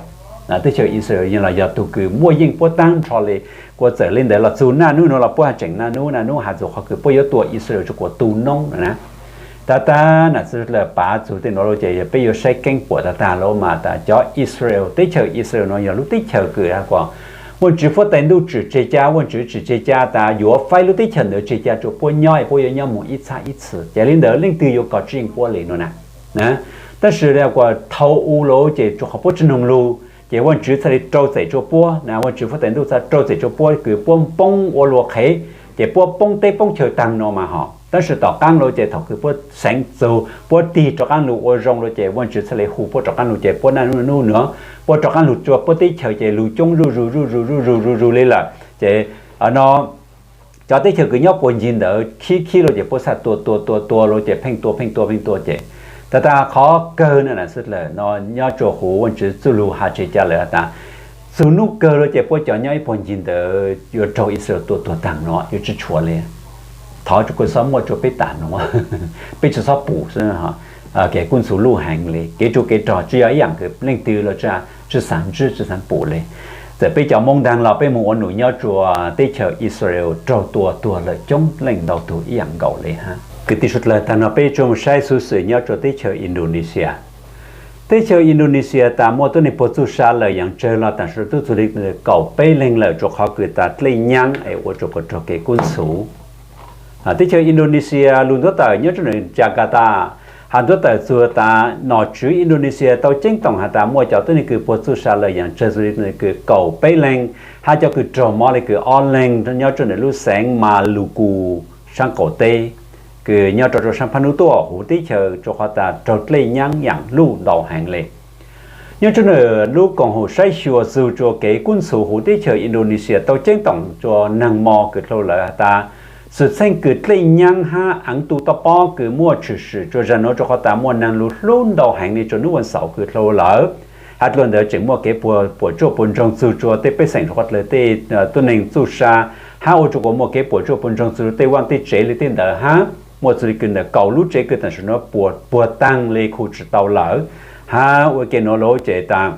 Teb chaws Israel yeej los yog tug kws muaj yeej puab taab nrho le, kuas txawm le ntawd los txug naj nub nuav los puab has tseem naj nub naj nub has txug qhov kws puab yuav tua Israel rua kuas tu noob na. Tag tag nam txwv lawm pav txug tej nuav lawm ces yog peb yuav saib keeb puam tag tag lawm mas tas cov Israel, teb chaws Israel no yog lub teb chaws kws has kuas Vaajtswv Fuab Tais Ntuj tsim tseg ca, Vaajtswv tsim tseg ca tas yuav faib lub teb chaws ntawd tseg ca rua puab nyob es puab yuav nyob moog ib txhab ib txhis ces le ntawd leej twg yuav kov tsi yeej puab le no na. Tab sis le kuas thaum u lawm ces rua qhov puab tsi noog lug ces Vaajtswv txhaj le rau txim rua puab na, Vaajtswv Fuab Tais Ntuj txhaj rau txim rua puab kws puab poob ua luag qhev, ces puab poob teb poob chaw taag no mas ho. Tab sis tom qaab lawm ces thaum kws puab xeev txug puab tig rov qaab lug ua zoo lawm ces Vaajtswv txhaj le hu puab rov qaab lug ces puab naj nub nub nuav puab rov qaab lug rua puab teb chaws ces lug coob zuj zus zuj zus zuj zus zuj zus le lawm ces no cov teb chaws kws nyob puag ncig ntawd khib khib lawm ces puab txhaj tua tua tua tua lawm ces pheej tua pheej tua pheej tua ces tag tag qhov kawg na nam txwv lawm no nyob rua huv Vaajtswv txuj lug has tseg ca lawm has tas txug nub kawg lawm ces puab cov nyob ib puag ncig ntawd yuav raug Israel tua tuag taag no yuav tsi tshuav le. Thov rua kuas xob muaj rua peb taag no, peb tsi xob pum xwb. Kev kub ntxhuv luj heev le, kev tsov kev rog tsi yog ib yaam kws leej twg los tsi xaav ntsib tsi xaav pum le. Txawm peb cov Moob Daag los peb moog ua num nyob rua teb chaws Israel raug tua tuag lawm coob leej ntau tug ib yaam nkaus le hab. Kwv tij suav dlawg, taag no peb tsuas moog saib xuv xwm nyob rua teb chaws Indonesia. Teb chaws Indonesia tas muaj tuab neeg puag txuj sa lawm yaam tsawg los tam sim no tub txug le kaum peb leeg lawm rua qhov kws tas dlej nyaab es ua rua kuas raug kev kub ntxhuv. Teb chaws Indonesia lug ntuab tawm nyob rua ntawm Jakarta has ntuab tawm txug tas nom tswv Indonesia tau ceeb toom has tas muaj cov tuab neeg kws puag txuj sa lawm yaam tsawg txug le kws kaum peb leeg, hab cov kws raug mob le kws ob leeg nyob rua ntawm lub xeev Maluku saab qaum teb kws nyob rau rua saab phab nub tuaj huv teb chaws rua qhov tas raug dlej nyaab yaam luj ntau heev le. Nyob rua ntawm lub koom haum saib xyuas txug rua kev kub ntxhuv huv teb chaws Indonesia tau ceeb toom rua neeg mos kws dlhau lawm has tas xwm txheej kws dlej nyaab hab aav tu toj pob kws muaj tshwm sim rua zag nuav rua qhov tas muaj neeg lug hlub ntau heev le rua nub vas xaum kws dlhau lawm. Hab dlua ntawd tseem muaj kev puas tsuaj puas ntsoog txug rua tej pej xeem suav qhov dlawg tej tuab neeg txuj sa, hab ua rua kuas muaj kev puas tsuaj puas ntsoog txug rua tej vaaj tej tsev li tej ntawd hab muaj txug le kws ntawm kaum lub tsev kws tam sim nuav puas puag taag le khu tsi tau lawm. Hab ua ke nuav lug ces tas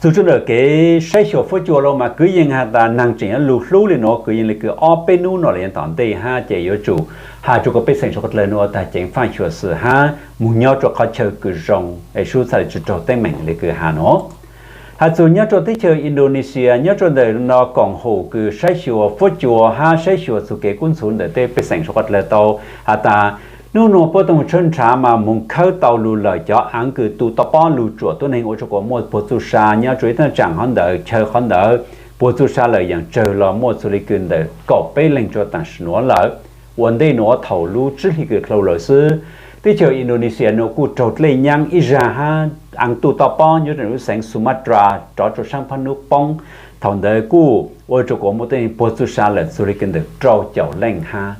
txug rua ntawm kev saib xyuas fuab cua lug mas kwv yees has tas naag tseem yuav lug hlub le nuav kwv yees le kws ob peb nub no le yav tom ntej hab ces yuav tsum has rua kuas pej xeem suav qhov dlawg nuav taag ceev faaj xyuam xim hab moog nyob rua qhov chaw kws zoo es sub txhaj le tsi raug teeb meem le kws has nuav. Has txug nyob rua teb chaws Indonesia nyob rua ntawm no koom hum kws saib xyuas fuab cua hab saib xyuas txug kev kub ntxhuv ntawm tej pej xeem suav qhov dlawg tau has tas nub nuav puab tau moog tshawb nrhav mas moog khawb tau lug lawm cov aav kws tu toj pob lug tsuam tuab neeg ua rua kuas muaj puag txuj sa nyob rua ib thaj tsaam hov ntawd chaw qhov ntawd puag txuj sa lawm yaam tsawg los muaj txug le kws ntawm kaum peb leeg rua tam sim nuav lawm. Ua ntej nuav thaum lub tsib hli kws dlhau lawm xwb, teb chaws Indonesia nuav kuj raug dlej nyaab ib zag hab aav tu toj pob nyob rua lub xeev Sumatra rov rua saab phab nub poob. Thaum ntawd kuj ua rua kuas muaj tuab neeg puag txuj sa lawm txug le kws ntawm rau caum leej hab.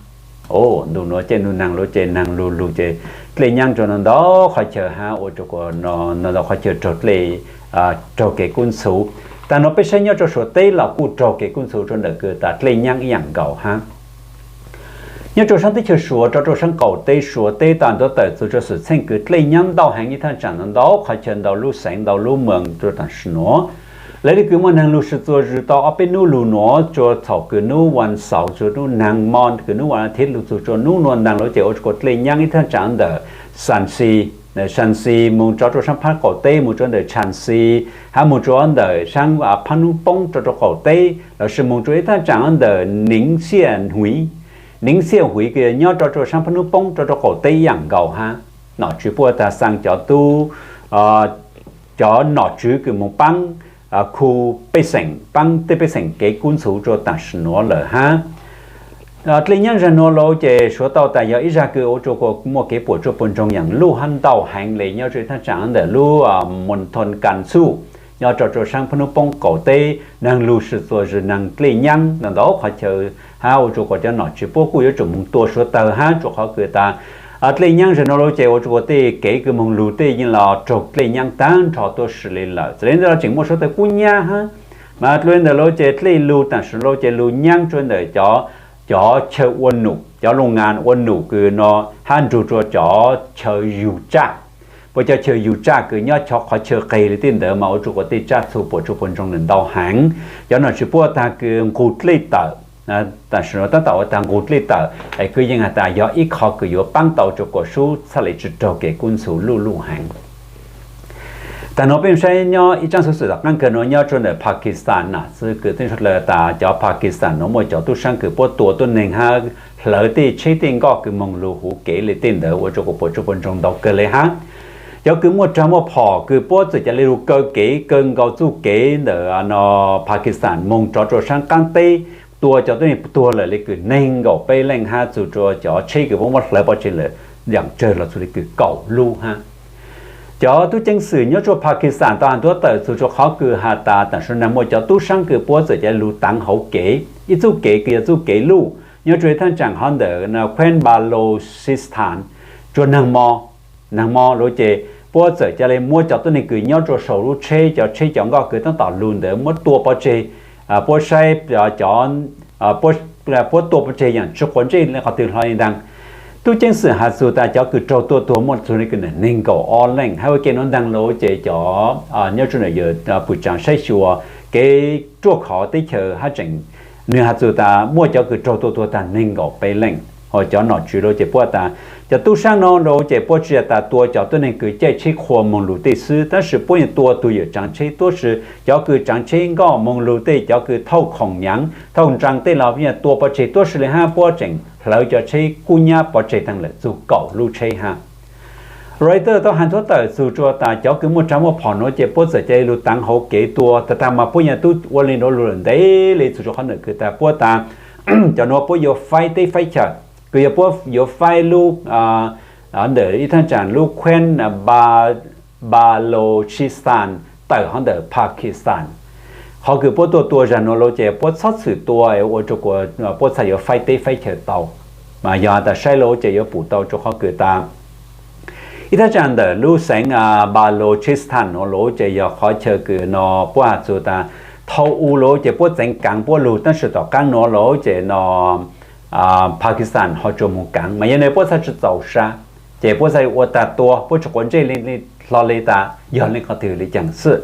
Ntu nuav caij ntu naag lug ces naag lug lug ces dlej nyaab rua ntau ntau qhov chaw hab ua rua kuas ntau ntau qhov chaw raug dlej, raug kev kub ntxhuv. Taag nuav peb saib nyob rua Suav teb los kuj raug kev kub ntxhuv rua ntawm kws tas dlej nyaab ib yaam nkaus hab. Nyob rua saab teb chaws Suav rov rua saab qaum teb Suav teb tas ntuav tawm txug rua xwm txheej kws dlej nyaab ntau heev ib thaj tsaam ntau ntau qhov chaw ntau lub xeev ntau lub moos rua tam sim nuav. Lawv le kws muaj naag lug sib txuas zws tau ob peb nub lug nuav rua thaum kws nub vas xauv txug nub naag mo kws nub vas thiv lug txug rua nub nuav naag lug ces ua rua kuas dlej nyaab ib thaj tsaam ntawm Xansi, Xansi moog rov rua saab phab qaum teb moog rua ntawm Xansi, hab moog rua ntawm saab phab nub poob rov rua qaum teb lossis moog rua ib thaj tsaam ntawm Niv Xia Huiv, Niv Xia Huiv kws nyob rov rua saab phab nub poob rov rua qaum teb ib yaam nkaus hab. Nom tswv puab tas xaa cov tub, cov nom tswv kws moog paab khu pej xeem, paab tej pej xeem kev kub ntxhuv rua tam sim nuav lawm hab. Dlej nyaab zag nuav lug ces suav tau tas yog ib zag kws ua rua kuas muaj kev puam tsuaj puas ntsoog yaam luj hab ntau heev le nyob rua ib thaj tsaam ntawm lub Moos Thoo Kan Xu nyob rov rua saab phab nub poob qaum teb, naag lug sib txuas zws naag dlej nyaab ntau ntau qhov chaw hab ua rua kuas cov nom tswv puab kuj yuav tsum moog tua suav tawg hab rua qhov kws tas dlej nyaab zag nuav lug ces ua rua kuas tej kev kws moog lug tej yeej los raug dlej nyaab taag nrho tuab si le lawm. Txawm le ntawd los tseem muaj suav tawg kub nyab hab, mas dlua ntawm lug ces dlej lug tam sim lug ces lug nyaab rua ntawm cov, cov chaw ua num, cov lug ngas ua num kws no hab nrug rua cov chaw yug tsaj. Puab cov chaw yug tsaj kws nyob cov qhov chaw qeg le tej ntawd mas ua rua kuas tej tsaj txhu puam tsuaj puas ntsoog ntawm ntau heev. Cov nom tswv puab tas kws nqug dlej tawm, tam sim nuav tab tom ua tas nqug dlej tawm es kwv yees has tas yog ib qho kws yuav paab tau rua kuas sub txhaj le tsi raug kev kub ntxhuv luj luj heev. Taag nuav peb saib nyob ib tsaab xuv xwm tom qaab kawg nuav nyob rua ntawm Pakistan na, xwv kws tej sua dlawg tas cov Pakistan nuav muaj cov tub saab kws puab tua tuab neeg hab hlawv tej tsheb tej nkoj kws moog lug huv kev le tej ntawd ua rua kuas puam tsuaj puas ntsoog ntau kawg le hab. Cov kws muaj rag muaj phom kws puab txawm ca le lug kaw kev kaw nkaus txuj kev ntawm no Pakistan moog rov rua saab qaab teb, tua cov tuab neeg tuag lawm le kws neeg nkaum peb leej hab txug rua cov tsheb kws puab muab hlawv pov tseg lawm yaam tsawg los txug le kws kaum lub hab. Cov tub ceev xwm nyob rua Pakistan tau has ntuav tawm txug rua qhov kws has tas tam sim nuav muaj cov tub saab kws puab txawm ca le lug taav hauv kev, ib txuj kev kws yog txuj kev luj nyob rua ib thaj tsaam hov ntawm Queen Balochistan, rua naag mo, naag mo lug ces puab txawm ca le muab cov tuab neeg kws nyob rua sau lub tsheb, cov tsheb cov nkoj kws tab tom lug ntawd muab tua pov tseg. Puab saib puab tua pov tseg yaam tsi quav ntsej le qhov twg hlo li ntag. Tub ceev xwm has txug tas cov kws raug tua tuag muaj txug le kws neeg nkaum ob leej. Hab ua ke nuav ntaag lug ces cov nyob rua ntawm yawg pwm tsaav saib xyuas kev ruaj khov teb chaws hab tseem, nwg has txug tas muaj cov kws raug tua tuag tag neeg nkaum peb leej. Ho cov nom tswv lug ces puab tas cov tub saab no lug ces puab tsi tas tua cov tuab neeg kws caij tsheb qhua moog lug tej xwb, tab sis puab yeej tua tug yawm tsaav tsheb tuab si, cov kws tsaav tsheb nkoj moog lug tej, cov kws thauj khoom nyaav thauj ntsaa tej los yeej tua pov tseg tuab si le hab puab tseem hlawv cov tsheb kub nyab pov tseg taag lawm txug kaum lub tsheb hab. Reuters tau has ntuav tawm txug rua tas cov kws muaj rag muaj phom nuav ces puab txawm ca le lug taav hauv kev tua tag tag mas puab yeej tub ua le nuav lug lawm ntev le txug rua qhov ntawm kws tas puab tas cov nuav puab yuav faib teb faib chaw, kws yog puab yuav faib lub ntawm ib thaj tsaam lub Queen Balochistan tawm hov ntawm Pakistan. Qhov kws puab tuaj tua zag nuav lug ces puab txhob txhwm tua ua rua kuas puab txhaj yuav faib teb faib chaw tau. Mas yog tas saib lug ces yuav pum tau rua qhov kws tas Ib thaj tsam ntawm lub xeev Balochistan nuav lawm ces yog qhov chaw kws no puab has txug tas thaum u lawm ces puab txeev kaav puab lug, tab sis tom qaab nuav lawm ces no Pakistan ho tsuas moog kaav mas yog le puab txhaj tsi txaus sab, ces puab txhaj ua tas tua, puab tsi quav ntsej hlo li tas yog leej qhov twg li caag xwb.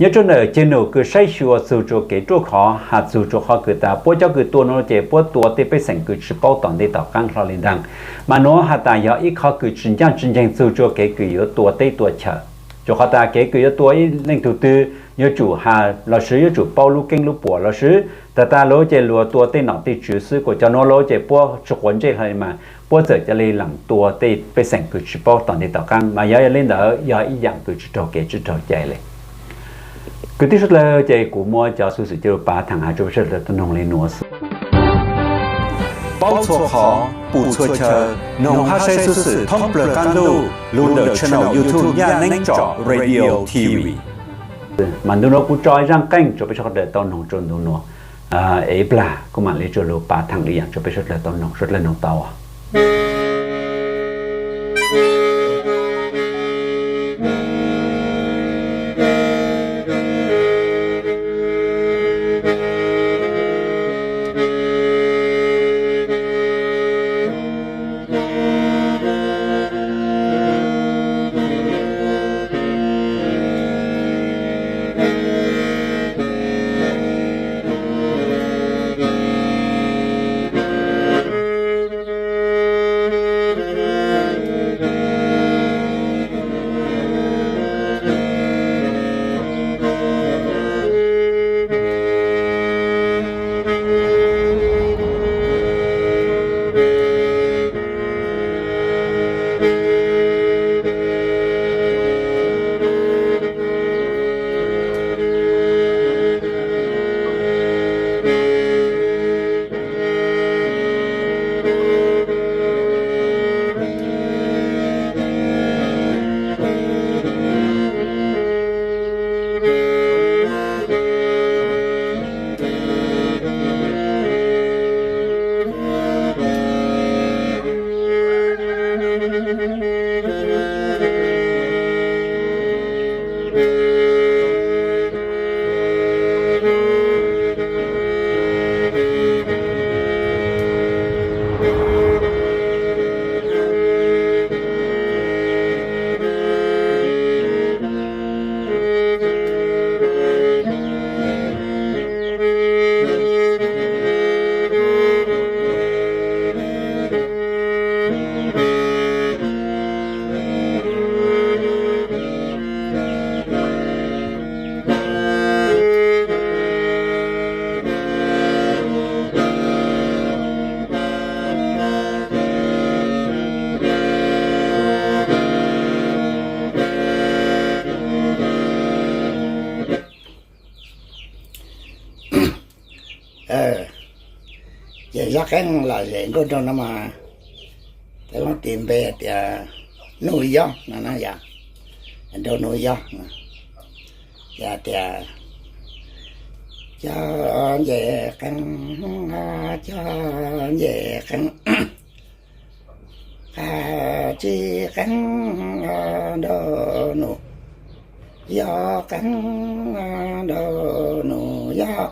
Nyob rua ntawm ceg num kws saib xyuas txug rua kev ruaj khov has txug rua qhov kws tas puab cov kws tua nuav ces puab tua tej pej xeem kws tsi paub tom ntej tom qaab hlo li ntag. Mas nuav has tas yog ib qhov kws tsi ncaaj tsi nceeg txug rua kev kws yuav tua teb tua chaw. Rua qhov tas kev kws yuav tua ib leej tug twg yuav tsum has lossis yuav tsum paub lub keeb lub puam lossis tag tag lawm ces luag tua tej nom tej tswv xwb, kuas cov nuav lawm ces puab tsi quav ntsej hlo mas puab txawm ca le lees tua tej pej xeem kws tsi paub tom ntej tom qaab mas yog li ntawd yog ib yaam kws tsi raug kev tsi raug cai le. Kwv tij suav dlawg, ces kuv muab cov xuv xwm ca le pav thaam has rua peb suav dlawg tau noog le nuav xwb. Paub txhua qhov, pum txhua chaw, noog hab saib xuv xwm thoob plawg qaab ntuj lug ntawm channel YouTube Nyaj Neeb Tsom Radio T V. Mas ntu nuav kuv tso zaaj qeej rua peb suav dlawg tau noog rua ntu nuav, es plag kuv maam le rua lug pav thaam le yaam rua peb suav dlawg tau noog, suav dlawg noog tau. Ces zaj qeej lom zem nkauj nraug no mas, tes lub tis npe tias Nuj Yob no na yom, nraug Nuj Yob. Yog tias cov nce qeej, cov nce qeej, qab tsis qeej nraug Nuj Yob, qeej nraug Nuj Yob,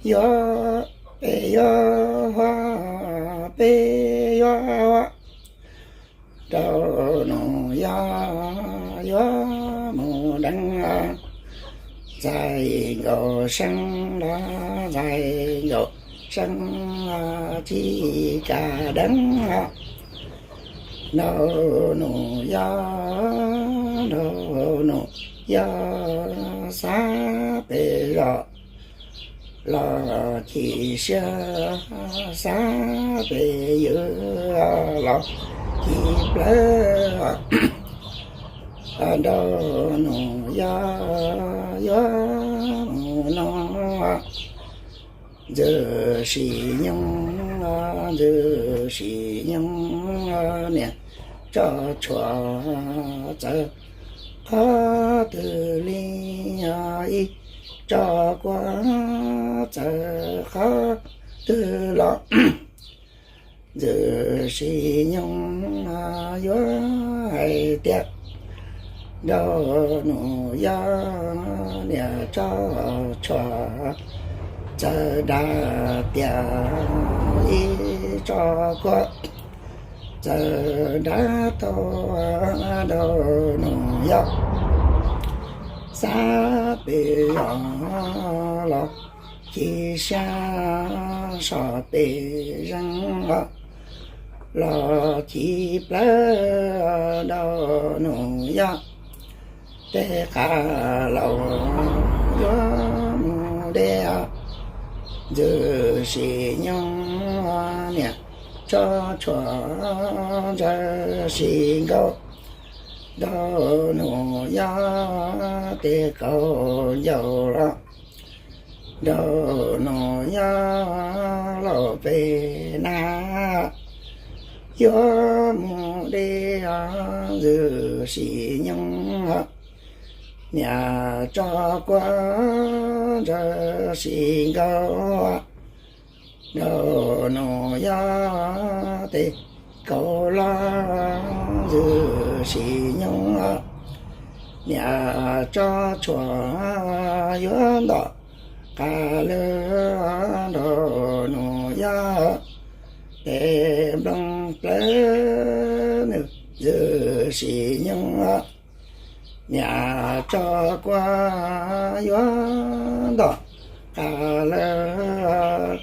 yuav peb yuav huab, peb yuav huab, nraug Nuj Yob yuav mus deev, ntxais nkaus seeb los ntxais nkaus seeb los tsis kam deev os. Nraug Nuj Yob, nraug Nuj Yob, xav pem zos los tsis siab, xav pem ywg los tsis plawg. Nraug Nuj Yob yuav mus no, ntxwg sis nyoog, ntxwg sis nyoog, niam tso tshuav txawv qhov twg li, ib tso kuav txawv qhov twg los, ntxwg sis nyoog yuav tiag. Nraug nus yog niam tso tshuam txawv nrab tias ib tso kuab txawv nrab tau. Nraug nus yog xab pem zos los ci siab, sov pem zeeg los ci plawv. Nraug nus yog tej qab laus yuav mus deb, ntxwg sim nyoog niam tso tshuam ntsawg sim nkaus. Nraug nus yog tej kaus ncaus los, nraug nus yog laus pem nab yuav mus deb, ntxwg sim nyoog niam tso kuab ntsawg sim nkaus. Nraug nus yog tej kaus los, ntxwg sim nyoog niam tso tshuam yuav ntom qab lawm. Nraug nus yog tej nplooj plawv, ntxwg sim nyoog niam tso kuab yuav ntom qab lawm.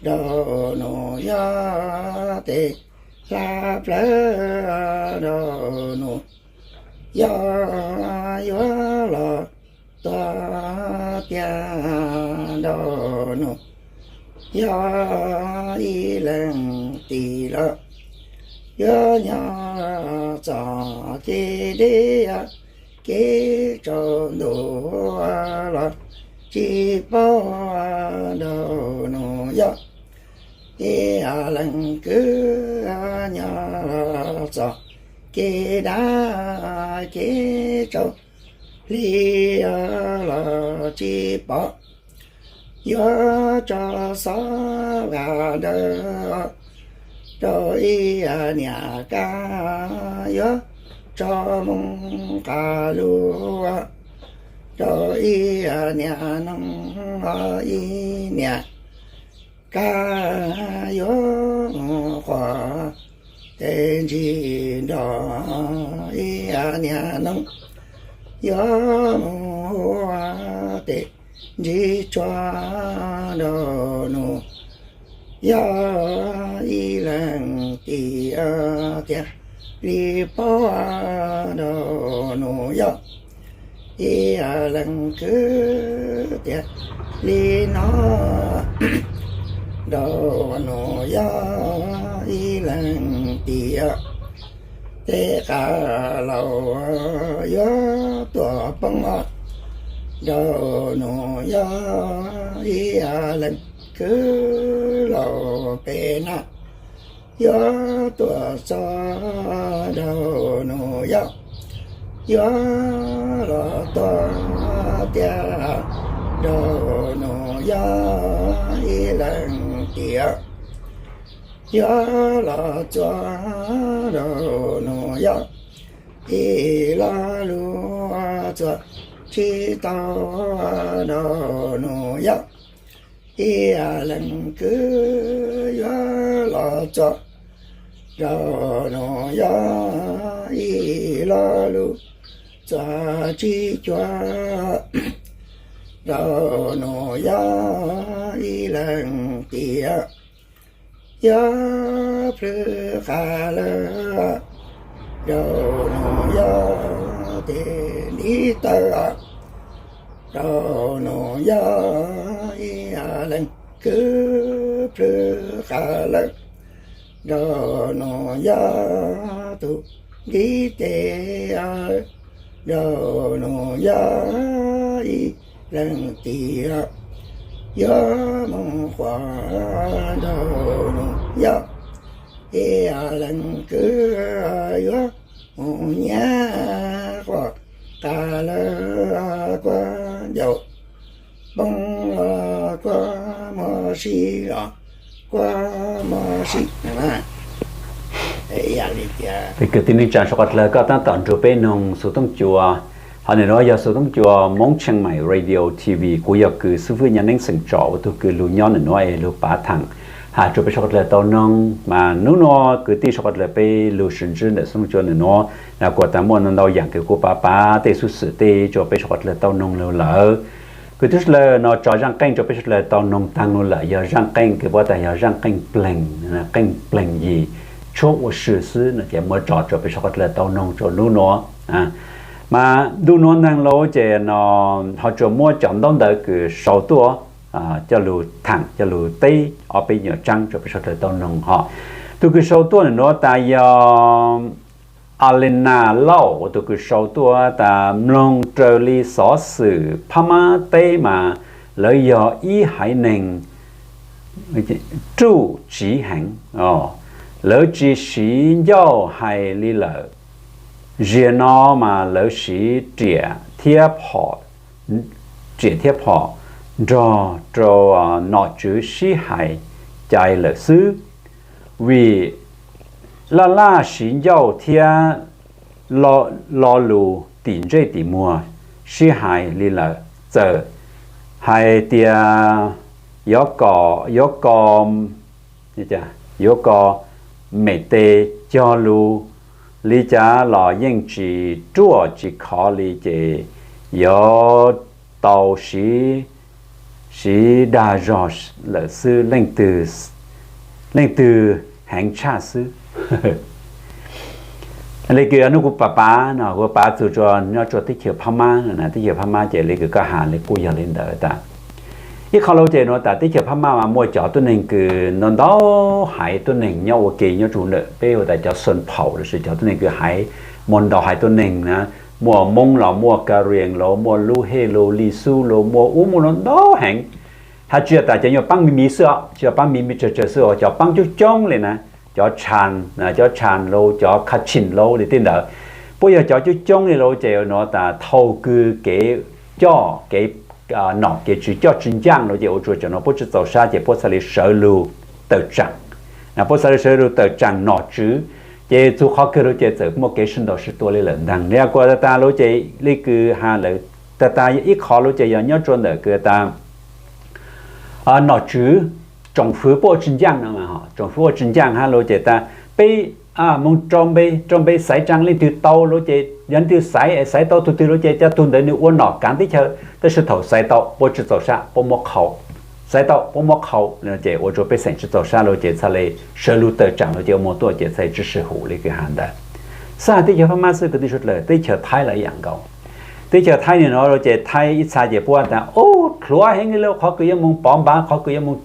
Nraug nus yog tej hlab plawv, nraug nus yog yuav los tuag tiag. Nraug nus yog ib leeg tim los yuav nyob txog kev deb, kev tsaus ntuj los tsis paub. Nraug nus yog ib leeg kwv nyob txog kev dab kev tsaus hli los tsis pom. Yuav tso xob vam ntawd rau ib niam kab, yuav tso moo qas lug rau ib niam noog, ib niam kab yuav mus quas tes ntsis nrog ib niam noog, yuav mus ua tes ntsis tsuag. Nraug nus yog ib leeg tim tiag li paub. Nraug nus yog ib leeg kwv tiag li no. Nraug nus yog ib leeg tim tej qab laus yuav tuaj poob. Nraug nus yog ib leeg kwv laus pem nab yuav tuaj txog. Nraug nus yog yuav los tuag tiag. Nraug nus yog ib leeg tim yuav los txuag. Nraug nus yog ib lo lus txuag tsis tau. Nraug nus yog ib leeg kwv yuav los txuag. Nraug nus yog ib lo lus txuag tsis cuag. Nraug nus yog ib leeg tim yuav plhws qas lawm. Nraug nus yog tes ntiv taw. Nraug nus yog ib leeg kwv plhws qas lawm. Nraug nus yog tus ntiv tes. Nraug nus yog ib leeg tim yuav mus quas. Nraug nus yog ib leeg kwv yuav mus nyiam quas qas lawm. Kuab ncaus poob los kuab muab sib los kuab muab sib na. Kwv tij neej tsa sawv dlawg, koj tab tom nrug peb noog Xov Tooj Cua. Hov ntawm nuav yog Xov Tooj Cua Moob Tsheej Maim Radio T V, kuv yog kws xib fwb Nyob Neeb xeem Tsom ua tug kws lug nyob ntawm nuav es lug pav thaam has rua peb sawv dlawg tau noog. Mas nub nuav kwv tij sawv dlawg peb lug sib ntsib ntawm Xov Tooj Cua ntawm nuav, kuas tas muaj ntau yaam kws kuj pav pav tej xub xwm tej rua peb sawv dlawg tau noog lug lawm. Kwv tij sawv dlawg, no tso zaaj qeej rua peb sawv dlawg tau noog taag lug lawm, yog zaaj qeej kws puab tas yog zaaj qeej pleeg, qeej pleeg yim tshuab ua si xwb no ces muab tso rua peb sawv dlawg tau noog rua nub nuav. Mas nub nuav neeg lug ces no ho tsuas muab cov ntaub ntawv kws sau tuaj coj lug thaam coj lug teb ob peb nyuas tsaab rua peb sawv dlawg tau noog hov. Tug kws sau tuaj ntawm nuav tas yog Alena Lauj, tug kws sau tuaj tas mloog raws li xov xwm Phab Mab teb mas lawv yog ib haiv neeg ruj tsiv heev, lawv tsi siv ncauj hais li lawm. Ziag no mas lawv siv riam thiab phom, riam thiab phom nrog rau nom tswv sib hais cai lawm xwb. Vim laj laj siv ncauj thiab lo lus tim ntsej tim muag sib hais li lawm, txawm hais tias yuav kom, yuav kom, yuav kom mem tes cog lus li cas los yeej tsis ruaj tsis khov li ces yuav tau siv, siv dag zog lawm xwb, leej twg heev tshaj xwb. Li kws nub kuv pav pav no kuv pav txug rua nyob rua teb chaws Phab Mab, teb chaws Phab Mab ces li kws koj has li kuj yog li ntawd tas. Ib qho lug ces nuav tas teb chaws Phab Mab mas muaj cov tuab neeg kws ntau ntau haiv tuab neeg nyob ua ke nyob rua ntawm peb hu tas cov Xoo Phaum lossis cov tuab neeg kws haiv, muaj ntau haiv tuab neeg na, muaj Moob los muaj Karias los muaj Lub Hej los Li Xub los muaj ub muaj no ntau heev. Hab tsi tas cov nyuas paab me me xwb os, tsi yog paab me me tsawg tsawg xwb os, cov paab coob coob li na, cov Tshas, cov Tshas los cov Khav Tshim los li tej ntawd, puab yog cov coob coob li los ces nuav tas thaus kws kev coj kev nom kev tswv coj tsi ncaaj los ces ua rua cov nuav puab tsi txaus sab ces puab txhaj li sawv lug tawm tsaam. Puab txhaj li sawv lug tawm tsaam nom tswv, ces txug qhov kawg lug ces txawm muaj kev sib ntaus sib tua li lawm ntaag. Li kuas tas tas lug ces li kws has lawm, tas tas ib qho lug ces yog nyob rua ntawm kws tas nom tswv, tsoom fwv puab ua tsi ncaaj no, tsoom fwv ua tsi ncaaj hab lug ces tas peb moog rau npe, rau npe xaiv tsaa leej twg tau lug ces yog leej twg xaiv, xaiv tau tug twg lug ces cov tug ntawd nwg ua nom kaav teb chaws, tab sis thaum xaiv tau puab tsi txaus sab puab muab qhau, xaiv tau puab muab qhau, ces ua rua pej xeem tsi txaus sab lug ces txhaj li sawv lug tawm tsaam lug ces ua moog tuaj ces txhaj li tsi sib hum li kws has ntawd. Xab has teb chaws Phab Mab xwb, kwv tij sawv dlawg, teb chaws Thaib los ib yaam nkaus. Teb chaws Thaib nwg nuav lug ces Thaib ib txha ces puab tas ub, dlhuav heev li lawm, qhov kws yuav moog pov npav, qhov kws yuav moog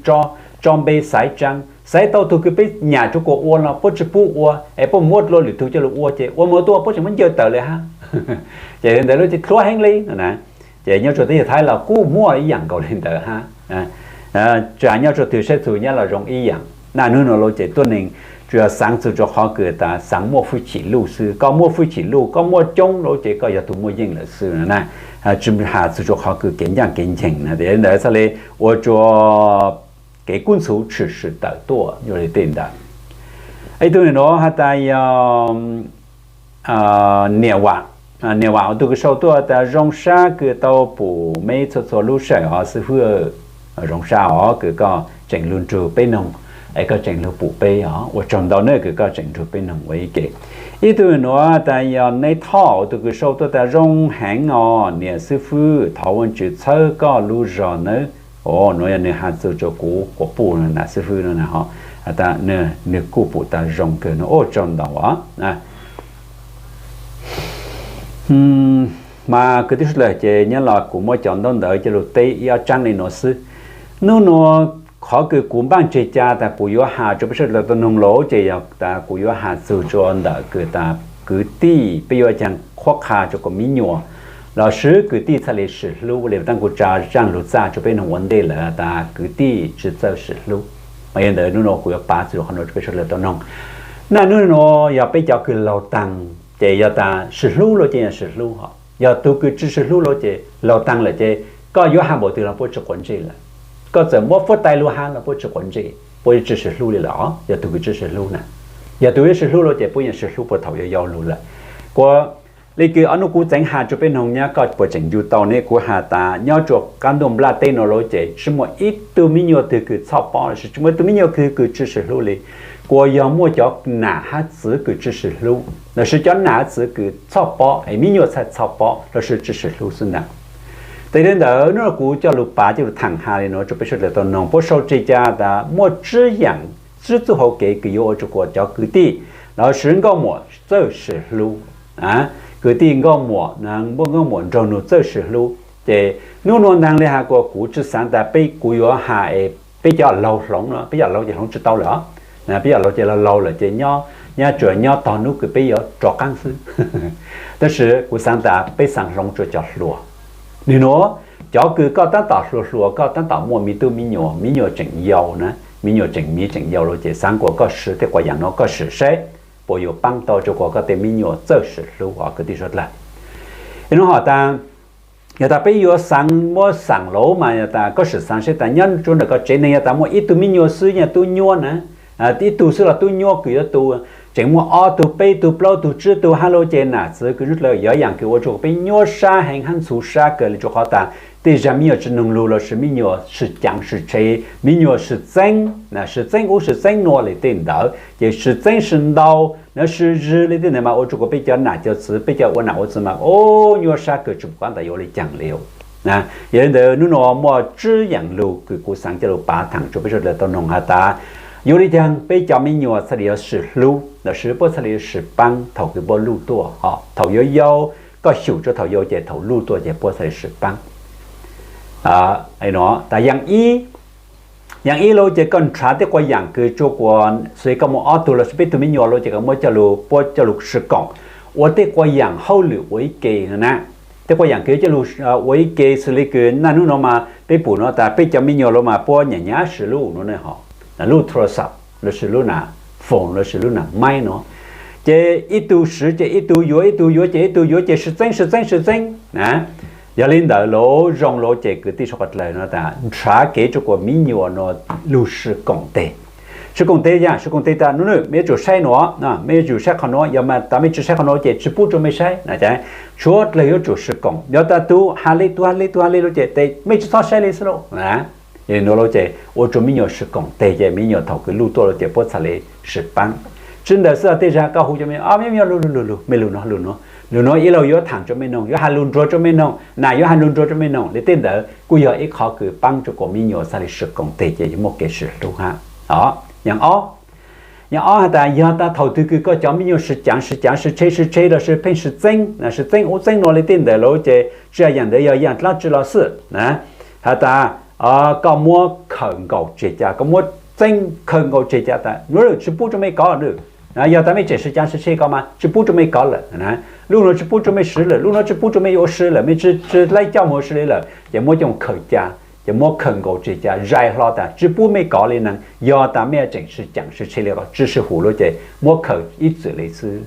tso npe xaiv tsaa, xaiv tau tug kws peb nyam rua kuas ua los puab tsi pub ua es puab muab dlua lwm tug coj lug ua ces ua moog tuaj puab tseem muab ncaws tawm li hab. Ces li ntawd lug ces dlhuav heev li no na. Ces nyob rua teb chaws Thaib los kuj muaj ib yaam nkaus li ntawd hab. Tsaa nyob rua twg saib txug nyab los zoo ib yaam. Naj nub nuav lug ces tuab neeg tsuas yog xaav txug rua qhov kws tas xaav muaj hwj chim luj xwb, koj muaj hwj chim luj koj muaj coob lug ces koj yog tug muaj yeej lawm xwb na. Tsi has txug rua qhov kws kev ncaaj kev nceeg na, ntawd txhaj li ua rua kev kub ntxhuv tshwm sim tawm tuaj yuav li tej ntawd. Ib tug nwg nuav has tas yog Niam Vam, Niam Vam ua tug kws sau tuaj tas zoo sab kws tau pum meb txhua txhua lub sij hawm os xib fwb. Zoo sab os kws koj tseem lug nrug peb noog, es koj tseem lug pum peb os, ua tsaug ntau nawb kws koj tseem nrug peb noog ua ib ke. Ib tug nuav tas yog Neb Thoj ua tug kws sau tuaj tas zoo heev os niam xib fwb, thov Vaajtswv txhawb koj lub zog nawb. Nuav yog nwg has txug rua kuv quas puj na xib fwb no na, nwg kuj pum tas zoo kawg no, ua tsaug ntau os. Mas kwv tij sawv dlawg ces nyob los kuv muab cov ntaub ntawv coj lug teb ib ob tsaab li nuav xwb. Nub nuav qhov kws kuv npaaj tseg ca tas kuv yuav has rua peb sawv dlawg tau noog lawm ces yog tas kuv yuav has txug rua ntawm kws tas kwv tij peb yuav caag qhuab qha rua kuas mi nyuam lossis kwv tij txhaj li sim hlub li taab kuv tsa zaaj lug txaj rua peb noog ua ntej lawm tas kwv tij tsi txawj sim hlub. Mas yog ntawd nub nuav kuv yuav pav txug qhov nuav rua peb sawv dlawg tau noog. Naj nub nuav yog peb cov kws laug taag ces yog tas sim hlub lawm ces yog sim hlub hos, yog tug kws tsi sim hlub lawm ces laug taag lawm ces koj yuav has npaum twg los puab tsi quav ntsej lawm. Koj txawm muab fuab tais lug has los puab tsi quav ntsej, puab tsi sim hlub li lawm os, yog tug kws tsi sim hlub na. Yog tus yuav sib hlub lawm ces puab yuav sib hlub puag thaum yau yau lug lawm. Kuas le kws ob nub kuv txeev has rua peb noog nyab koj puas tseem ncu tau ne, kuv has tas nyob rua qab ntuj nplaj teb nuav lawm ces tsi muaj ib tug miv nyuas twg kws txhoj pob lossis tsi muaj ib tug miv nyuas twg kws tsi sib hlub le. Kuas yog muaj cov nam hab txwv kws tsi sib hlub lossis cov nam hab txwv kws txhoj pob es miv nyuas txhaj txhoj pob lossis tsi sib hlub xwb ntag. Tes le ntawd nub nuav kuv coj lug pav coj lug thaam has le nuav rua peb suav dlawg tau noog, puab sau tseg ca tas muaj tsib yaam, tsib txuj hauv kev kws yuav ua rua kuas cov kwv tij lossis nkauj muam txawj sib hlub. Kwv tij nkauj muam, nkauj muam nraug nug txawj sib hlub. Ces nub nuav ntaag le has kuas kuv tsi xaav tas peb, kuv yuav has es peb cov laug hloov, peb cov laug ces hloov tsi tau lawm os. Peb cov laug ces laug laug lawm ces nyob, nyob tsuas nyob tog nub kws peb yuav rov qaab xwb. Tab sis kuv xaav tas peb xaav hloov rua cov hluas. Nwg nuav, cov kws koj taab tom hluas hluas, koj taab tom muaj miv tub miv nyuas, miv nyuas tseem yau na, miv nyuas tseem miv tseem yau lawm ces xaav kuas koj swv tej quas yaam nuav koj swm saib puas yuav paab tau rua kuas koj tej miv nyuas txawj swm hlub os kwv tij suav dlawg. Ib nub hom tas, yog tas peb yuav xaav muab xaam lawm mas yog tas koj swm xaav saib tas nyob rua ntawm koj tsev neeg yog tas muaj ib tug miv nyuas xwb yog tub nyuab na, ib tug xwb los tub nyuab kws yuav tu, tseem muaj ob tug peb tug plaub tug tsib tug hab lawm ces nam txwv kws nub dlawg yog yaam kws ua rua peb nyuab sab heev hab ntxhuv sab kawg le rua qhov tas tej zag miv nyuas tsi noog lug lossis miv nyuas swm caav swm tshev, miv nyuas swm txeeb, swm txeeb ub swm txeeb nuav le tej ntawd ces swm txeeb swm ntau, nws swm zwg le tej ntawd mas ua rua kuas peb cov nam cov txwv, peb cov ua nam ua txwv mas o, nyuab sab kawg tsi paub tas yuav ua le caag le. Yog le ntawd nub nuav muaj tsib yaam lug kws kuv xaav coj lug pav thaam rua peb suav dlawg tau noog has tas yuav le caag peb cov miv nyuas txhaj le yuav swm hlub lossis puab txhaj le yuav swm paab thaum kws puab luj tuaj, thaum yuav yau, koj xyum rua thaum yau ces thaum luj tuaj ces puab txhaj le swm paab. Tas yaam ib, yaam ib lawm ces koj nrhav tej quas yaam kws rua kuas xws koj muaj ob tug lossis peb tug miv nyuas lawm ces koj muab coj lug, puab coj lug sib koom ua tej quas yaam hauj lwm ua ib ke na. Tej quas yaam kws coj lug ua ib ke xws le kws naj nub nuav mas peb pum nuav tas peb cov miv nyuas lawm mas puab nyam nyam swm lub nuav ne ho, lub thua xav lossis lub nam foos lossis lub nam maib nuav. Ces ib tug swv ces ib tug yuav, ib tug yuav ces ib tug yuav ces swm txeeb swm txeeb swm txeeb na. Yog le ntawd lawm zoo lawm ces kwv tij suav dlawg nuav tas nrhav kev rua kuas miv nyuas nuav lug sib koom teg. Sib koom teg yog sib koom teg tas nub nwb mej yuav tsum saib nuav, mej yuav tsum saib qhov nuav, yog mas tas mej tsi saib qhov nuav ces tsi pub rua mej saib na. Suav dlawg yuav tsum sib koom, yog tas tug has le tug has le tug has le lawm ces tes mej tsi txhob saib le xwb lauj. Nuav lawm ces ua rua miv nyuas sib koom teg ces miv nyuas thaum kws luj tuaj lawm ces puab txhaj le sib paab. Tsi ntawd xwb los tej zag koj hu cov miv nyuas, miv nyuas lug lug lug lug, mej lug nuav lug nuav, lug nuav ib leeg yuav thaam rua mej noog, yuav has lug nruag rua mej noog, nam yuav has lug nruag rua mej noog le tej ntawd kuj yog ib qhov kws paab rua kuas miv nyuas txhaj le sib koom teg ces yuav muaj kev swm hlub hab. Yaam ob, yaam ob has tas yog tas thaum twg kws koj cov miv nyuas swm caav swm caav swm tshev swm tshev lossis pheej swm txeeb, swm txeeb ub txeeb nuav le tej ntawd lawm ces tsi has yaam ntawd yog yaam dlaab tsi los xwb na. Has tas koj muab khawm nkaus tseg ca, koj muab txeeb khawm nkaus tseg ca tas nuav lawm tsi pub rua mej kov lawm. Yog tas mej tseem swm caav swm tshev ko mas tsi pub rua mej kov lawm. Lub nuav tsi pub rua mej swv lawm, lub nuav tsi pub rua mej yuav ua si lawm, mej tsi, tsi laib coj moog ua si li lawm ces muab coj khawm ca, ces muab khawm nkaus tseg ca zais hlo tas tsi pub mej kov le neeg. Yog tas mej tseem swm caav swm tshev li ko tsi sib hum lawm ces muab khawm ib txwm le xwb.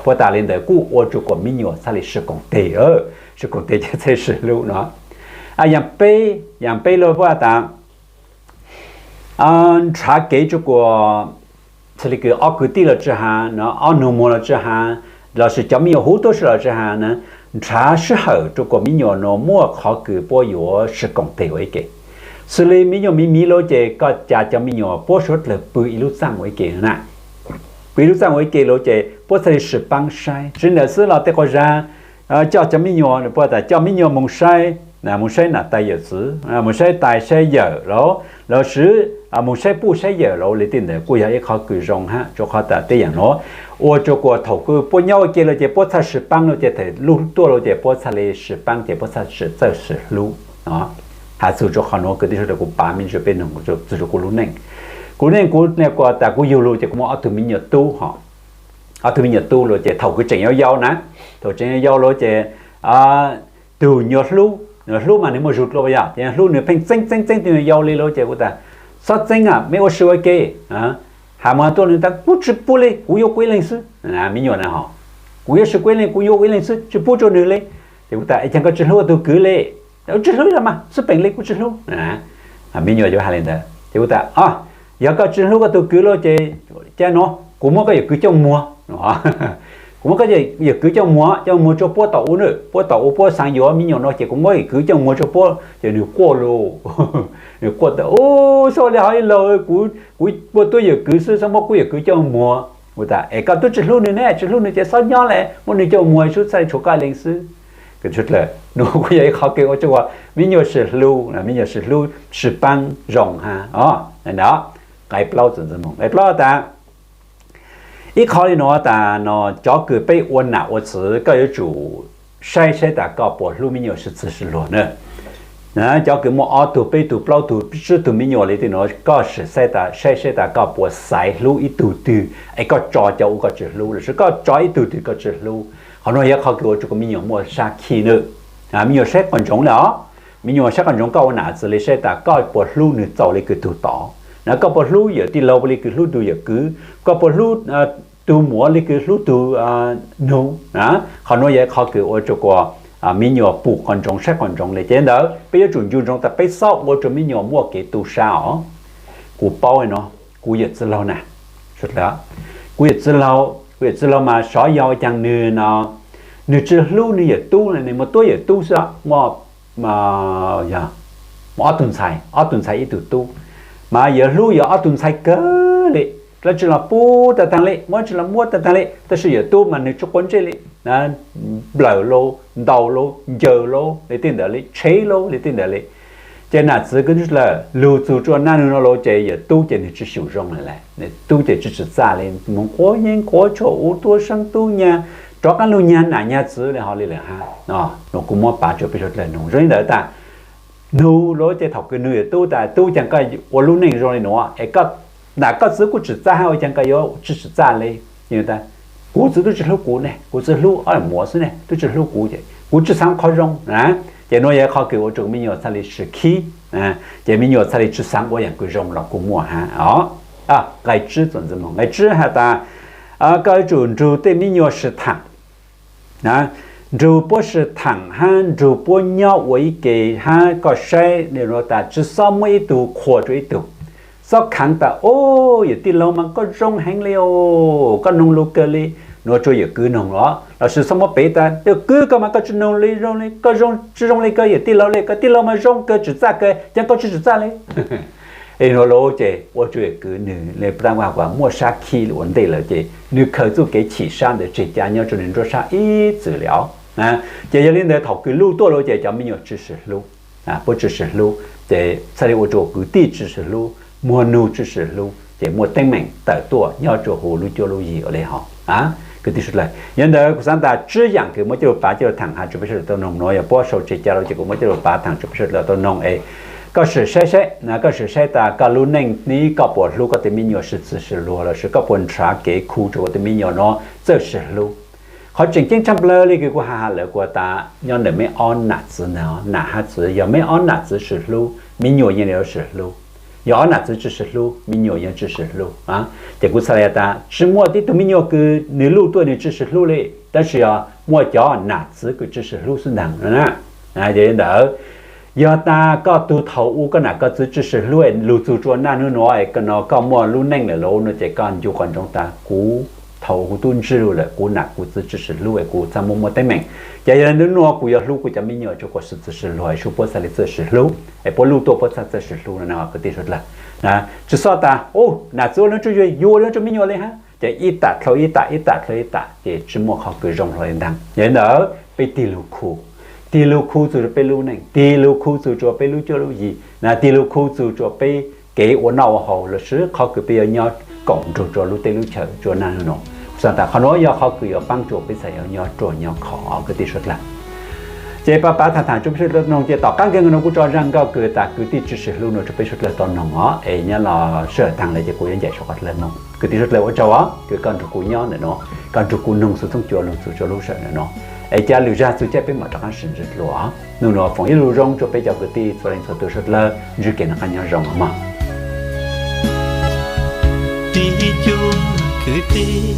Puab tas le ntawd kuj ua rua kuas miv nyuas txhaj le sib koom teg, sib koom teg ces txhaj sib hlub no. Yaam peb, yaam peb lawm puab tas nrhav kev rua kuas txhaj le kws ob kwv tij los tsi has, ob nug muag los tsi has, lossis cov miv nyuas huv tuab si los tsi has na, nrhav sij hawm rua kuas miv nyuas nuav muaj qhov kws puab yuav sib koom teg ua ib ke. Xws le miv nyuas miv miv lawm ces koj ca cov miv nyuas puab suav dlawg pw ib lub txaaj ua ib ke na. Pw ib lub txaaj ua ib ke lawm ces puab txhaj le sib paab saib. Tsi ntawd xwb los tej quas zag coj cov miv nyuas, puab tas coj miv nyuas moog saib, moog saib nam tais yawm txwv, moog saib tais saib yawm lawm, lossis moog saib puj saib yawm lawm le tej ntawd kuj yog ib qhov kws zoo hab, rua qhov tas tej yaam nuav ua rua kuas thaum kws puab nyob ua ke lawm ces puab txhaj sib paab lawm ces thaum luj tuaj lawm ces puab txhaj le sib paab ces puab txhaj txawj sib hlub. Has txug rua qhov nuav kwv tij suav dlawg kuv pav me ntsis peb noog txug rua kuv lub neej. Kuv lub neej kuv kuas tas kuv yug lug ces kuv muaj ob tug miv nyuas tub ho. Ob tug miv nyuas tub lawm ces thaum kws tseem yau yau na, thaum tseem yau yau lawm ces tug nyuas hlub, nyuas hlub mas nwg muaj zug dlua yog ces nyuas hlub nwg pheej txeeb txeeb txeeb tug nyuas yau le lawm ces kuv tas txhob txeeb a, mej ua si ua ke. Has moog tuaj nwg tas kuv tsi pub le, kuv yuav kuv ib leeg xwb. Miv nyuas na ho, kuv yuav si kuv ib leeg, kuv yuav kuv ib leeg xwb, tsi pub rua nwg le. Ces kuv tas es caag koj tsi hlub tug kwv le? Tsi hlub los mas, xwb peem le kuv tsi hlub. Miv nyuas yuav has le ntawd ces kuv tas o, Yog koj tsis hlub koj tus kwv lawm ces, cas no, kuv muab koj yawm kwv coj muag. Kuv muab koj yawm kwv coj muag, coj muag rau puab tom ub na, puab tom ub puab xaav yuav me nyuam no ces kuv muab yawm kwv coj muag rau puab. Ces nws quaj lauj, nws quaj tas, Ub, xyov li hov ib los, kuv, kuv puab tuab yawm kwv xwb, xyov muab kuv yawm kwv coj muag. Kuv tas, Es koj twb tsis hlub nws ne, tsis hlub nws ces xob nyob lawm, muab nws coj muag xwb, txhaj li tshuav koj leeg xwb. Nws kuj yog ib qhov kws ua rua me nyuam sis hlub, me nyuam sis hlub sis paab zoo hab os. Nqe plaub, nqe plaub tas, ib qhov li no tas no, cov kws peb ua nam ua txwv koj yuav tsum saib saib tas koj puas hlub me nyuam sis txwv sis luag na. Cov kws muaj ob tug peb tug plaub tug tsib tug me nyuam li tej no, koj sim saib tas, saib saib tas koj puas xaiv hlub ib tug twg es koj tso cov uas koj tsis hlub lossis koj tso ib tug twg koj tsis hlub. Qhov no yog qhov kws ua rua me nyuam muaj sab khij na. Me nyuam saib qhov ntsoov li os. Me nyuam saib qhov ntsoov koj ua nam txwv li, saib tas koj puas hlub nws txaus li kws tug tod na, koj puas hlub yawm tij laug li kws hlub tug yawm kwv, koj puas hlub tug muam li kws hlub tug nug. Qhov nuav yog qhov kws ua rua kuas me nyuam pum qhov ntsoov saib qhov ntsoov li. Ces ntawd peb yuav tsum ncu ntsoov tas peb xob ua rua me nyuam muaj kev tu sab os. Kuv paub no, kuv yawm txiv laug na, kuv yawm txiv laug, kuv yawm txiv laug mas xyov yog ua caag nws no, nws tsis hlub nws yawm tub, nws muaj tuab yawm tub xwb, muaj ob tug ntxhais, ob tug ntxhais ib tug tub, mas yawg hlub yawg ob tug ntxhais kawg li, dlaab tsi los pub tag taag li, muab dlaab tsi los muab tag taag li, tab sis yawm tub mas nws tsis quav ntsej li, nplawm lauj, ntaus lauj, ncaws lauj, li tej ntawd li, tshev lauj, li tej ntawd li. Ces nam txwv kws lug txug rua naj nub nuav lauj, ces yawm tub ces nws tsis xyum zoo lawm, tub ces tsis tsim txaj li, moog quav yeeb quav tshuaj ua tuab seeb tub nyag, rov qaab lug nyag nam nyag txwv li hov li lawm hab. Nuav kuv muab pav rua peb suav dlawg noog zoo li ntawd tas, nug lauj, ces thaum kws nug yawm tub tas, tub, caag koj ua lub neej zoo li nuav es koj nam koj txwv kuj tsim txaj hab ua caag koj yuav tsis tsim txaj li? Kuv txwv tub tsis hlub kuv ne, kuv txwv hlub ob muam xwb ne, tub tsis hlub kuv ces kuv tsis xaav qhov zoo na. Ces nuav yog qhov kws ua rua me nyuam txhaj li sis khib, ces me nyuam txhaj li tsis xaav ua yaam kws zoo los kuj muaj hab os. Nqe tsib, nqe tsib has tas, koj yuav tsum nrug tej me nyuam sis thaam, nrug puab sis thaam hab nrug puab nyob ua ib ke hab koj saib tas tsis xob muab ib tug qhuas rua ib tug, xob khaav tas, Ub, yawm tij laug mas koj zoo heev li os, koj noog lug kawg li, nuav rua yawm kwv noog los, lossis xob muab piv tas, Yawm kwv, koj mas koj tsis noog li zoo li, koj tsis zoo li koj yawm tij laug li, koj tij laug mas zoo kawg, tsim txaj kawg, caag koj tsis tsim txaj li? Es nuav lauj, ces ua rua yawm kwv nwg le pab kuas muaj sab khib ua ntej lawm ces nwg khaws txuj kev chim sab ntawd tseg ca nyob rua nwg nruab sab ib txwm li os. Ces yog li ntawd thaum kws luj tuaj lauj ces cov me nyuam tsis sis hlub, puab tsis sis hlub, ces txhaj li ua rua kwv tij tsis sis hlub, muag nug tsis sis hlub, ces muaj teeb meem tawm tuaj nyob rua huv lub cuab lub yig ua li hov. Kwv tij suav dlawg, yog ntawd kuv xaav tas tsib yaam kws muab coj lug pav coj lug thaam has rua peb suav dlawg tau noog nuav, yog puab sau tseg ca lauj ces kuv muab coj lug pav thaam rua peb suav dlawg tau noog es koj sim saib saib, koj sim saib tas koj lub neej nib koj puas hlub koj tej me nyuam sis txwv sis luag lossis koj puas nrhav kev khu rua koj tej me nyuam nuav txawj sis hlub. Qhov tseem ceeb tshaj plawg li kws kuv has has lawm kuas tas nyob ntawm meb ob nam txwv ntag, nam hab txwv, yog meb ob nam txwv sis hlub, me nyuam yeej yuav sis hlub. Yog ob nam txwv tsis sis hlub, me nyuam yeej tsis sis hlub. Ces kuv txhaj li tas tsis muaj tib tug me nyuam kws nwg luj tuaj nwg tsis sis hlub li, tab sis yog muaj cov nam txwv kws tsis sis hlub xwb ntag na. Yog li ntawd, yog tas koj tug thaum u koj nam koj txwv tsis sis hlub es lug txug rua naj nub nuav es no koj muaj lub neej lawm lauj no ces koj ncu qhov ntsoov tas kuv thaum u kuv tub ntswg lug lawm, kuv nam kuv txwv tsis sis hlub es kuv txhaj muaj muaj teeb meem. Ces yog li nub nuav kuv yuav hlub kuv cov me nyuam rua kuas sis txwv sis luag es sub puab txhaj li txawj sis hlub, es puab luj tuaj puab txhaj txawj sis hlub no na kwv tij suav dlawg. Tsis xob tas, Ub, nam txwv ua le tsuj yug, yug ua le tsuj me nyuam li hab, ces ib tam dlhau ib tam, ib tam dlhau ib tam ces tsis muaj qhov kws zoo hlo li ntag. Yog li ntawd peb tig lug khu, tig lug khu txug rua peb lub neej, tig lug khu txug rua peb lub cuab lub yig na, tig lug khu txug rua peb kev ua noj ua haus lossis qhov kws peb yuav nyob koom nrug rua lub teb lub chaw rua naj nub nuav. Kuv xaav tas qhov nuav yog qhov kws yuav paab rua peb txhaj yuav nyob ruaj nyob khov kwv tij suav dlawg. Ces pav pav thaam thaam rua peb suav dlawg tau noog ces tom qaab kawg no kuv tso zaj nkauj kws tas kwv tij tsis sis hlub no rua peb suav dlawg tau noog os, es nyob los sij hawm taag lawm ces kuv yuav ncaim suav dlawg noog. Kwv tij suav dlawg ua tsaug os kws koj nrug kuv nyob ntawm nuav, koj nrug kuv noog txug txheej cuav lug txug rua lub sij hawm ntawm nuav. Es ca lwm zag txug caij peb mam rov qaab sim ntsib dlua os. Nub nuav foom ib lub zoo rua peb cov kwv tij txhua leej txhua tug suav dlawg ntsib kev noj qab nyob zoo os mog. Ib cuab kwv tij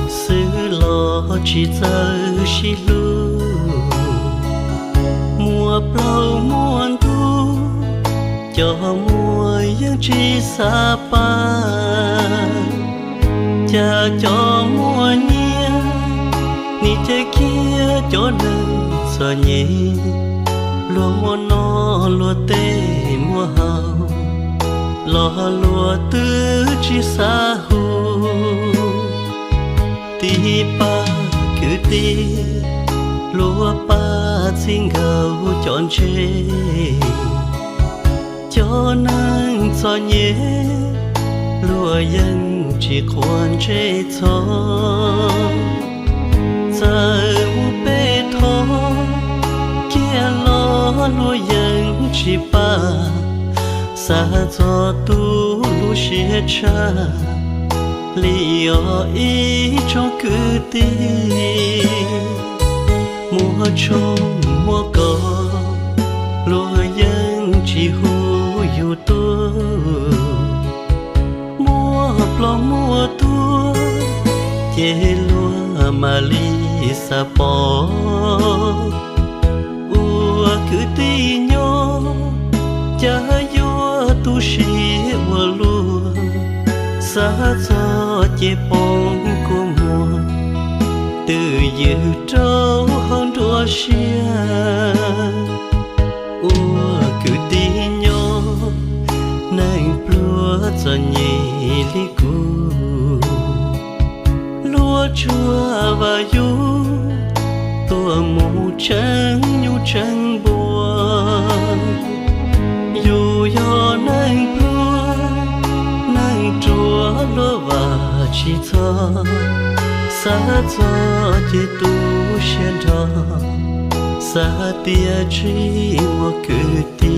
xwb los tsis txawj sib hlub, muaj plaub muaj ntug Cov muaj yeej tsis xav pab, cas cov muaj nyiaj nim cem kiag cov neeg txom nyem. Luag muaj noj luag tej muaj haus, los luag twb tsis xav hu. Tij pab kwv tij, luag pab txij nkawm cov ntse. Cov neeg txom nyem, luag yeej tsis quav ntsej txog. Txawm mus pem thov kiag los luag yeej tsis pab. Xav txog tus lub siab tshaj li os ib tsoom kwv tij. Muaj tshoob muaj kos, luag yeej tsis hu yus tuaj. Muaj ploj muaj tuag, ces luag mam li xav pom. Ua kwv tij nyob, cas yuav tu siab ua luaj, xav txog ces poob kua muag, twb ywg rau hauv nruab siab. Ua kwv tij nyob, neeg pluag txom nyem li kuv, luag tsuas vam yus tuaj mus tseem nyuj tseem npua. Yus yog neeg pluag, neeg ruam luag vam tsis txog, xav txog ces tu siab nrho, xav tias tsis muaj kwv tij.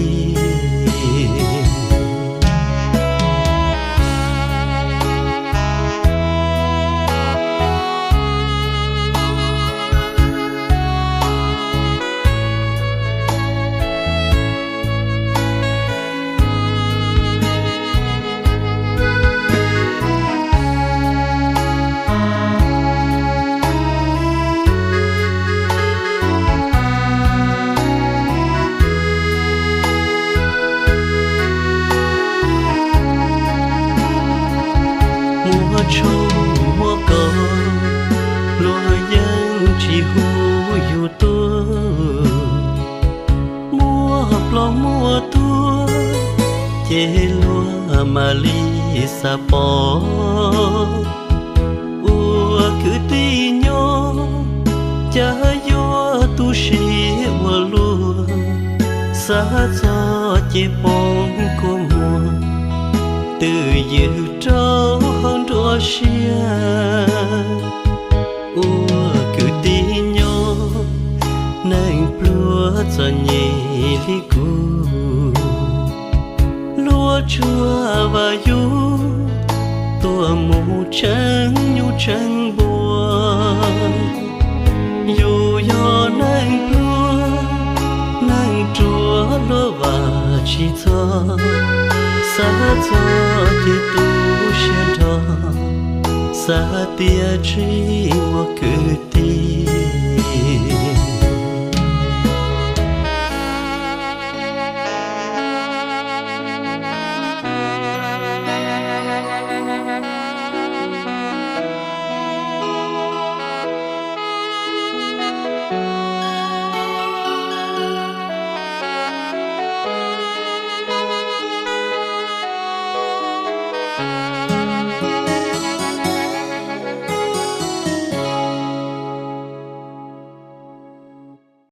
Muaj tshoob muaj kos, luag yeej tsis hu yus tuaj. Muaj ploj muaj tuag, ces luag mam li xav pom. Ua kwv tij nyob, cas yuav tu siab ua luaj, xav txog ces poob kua muag, twb ywg rau hauv nruab siab. Ua kwv tij nyob, neeg pluag txom nyem li kuv, luag tsuas vam yus tuaj mus tseem nyuj tseem npua. Yus yog neeg pluag, neeg ruam luag vam tsis txog, xav txog ces tu siab nrho, xav tias tsis muaj kwv tij.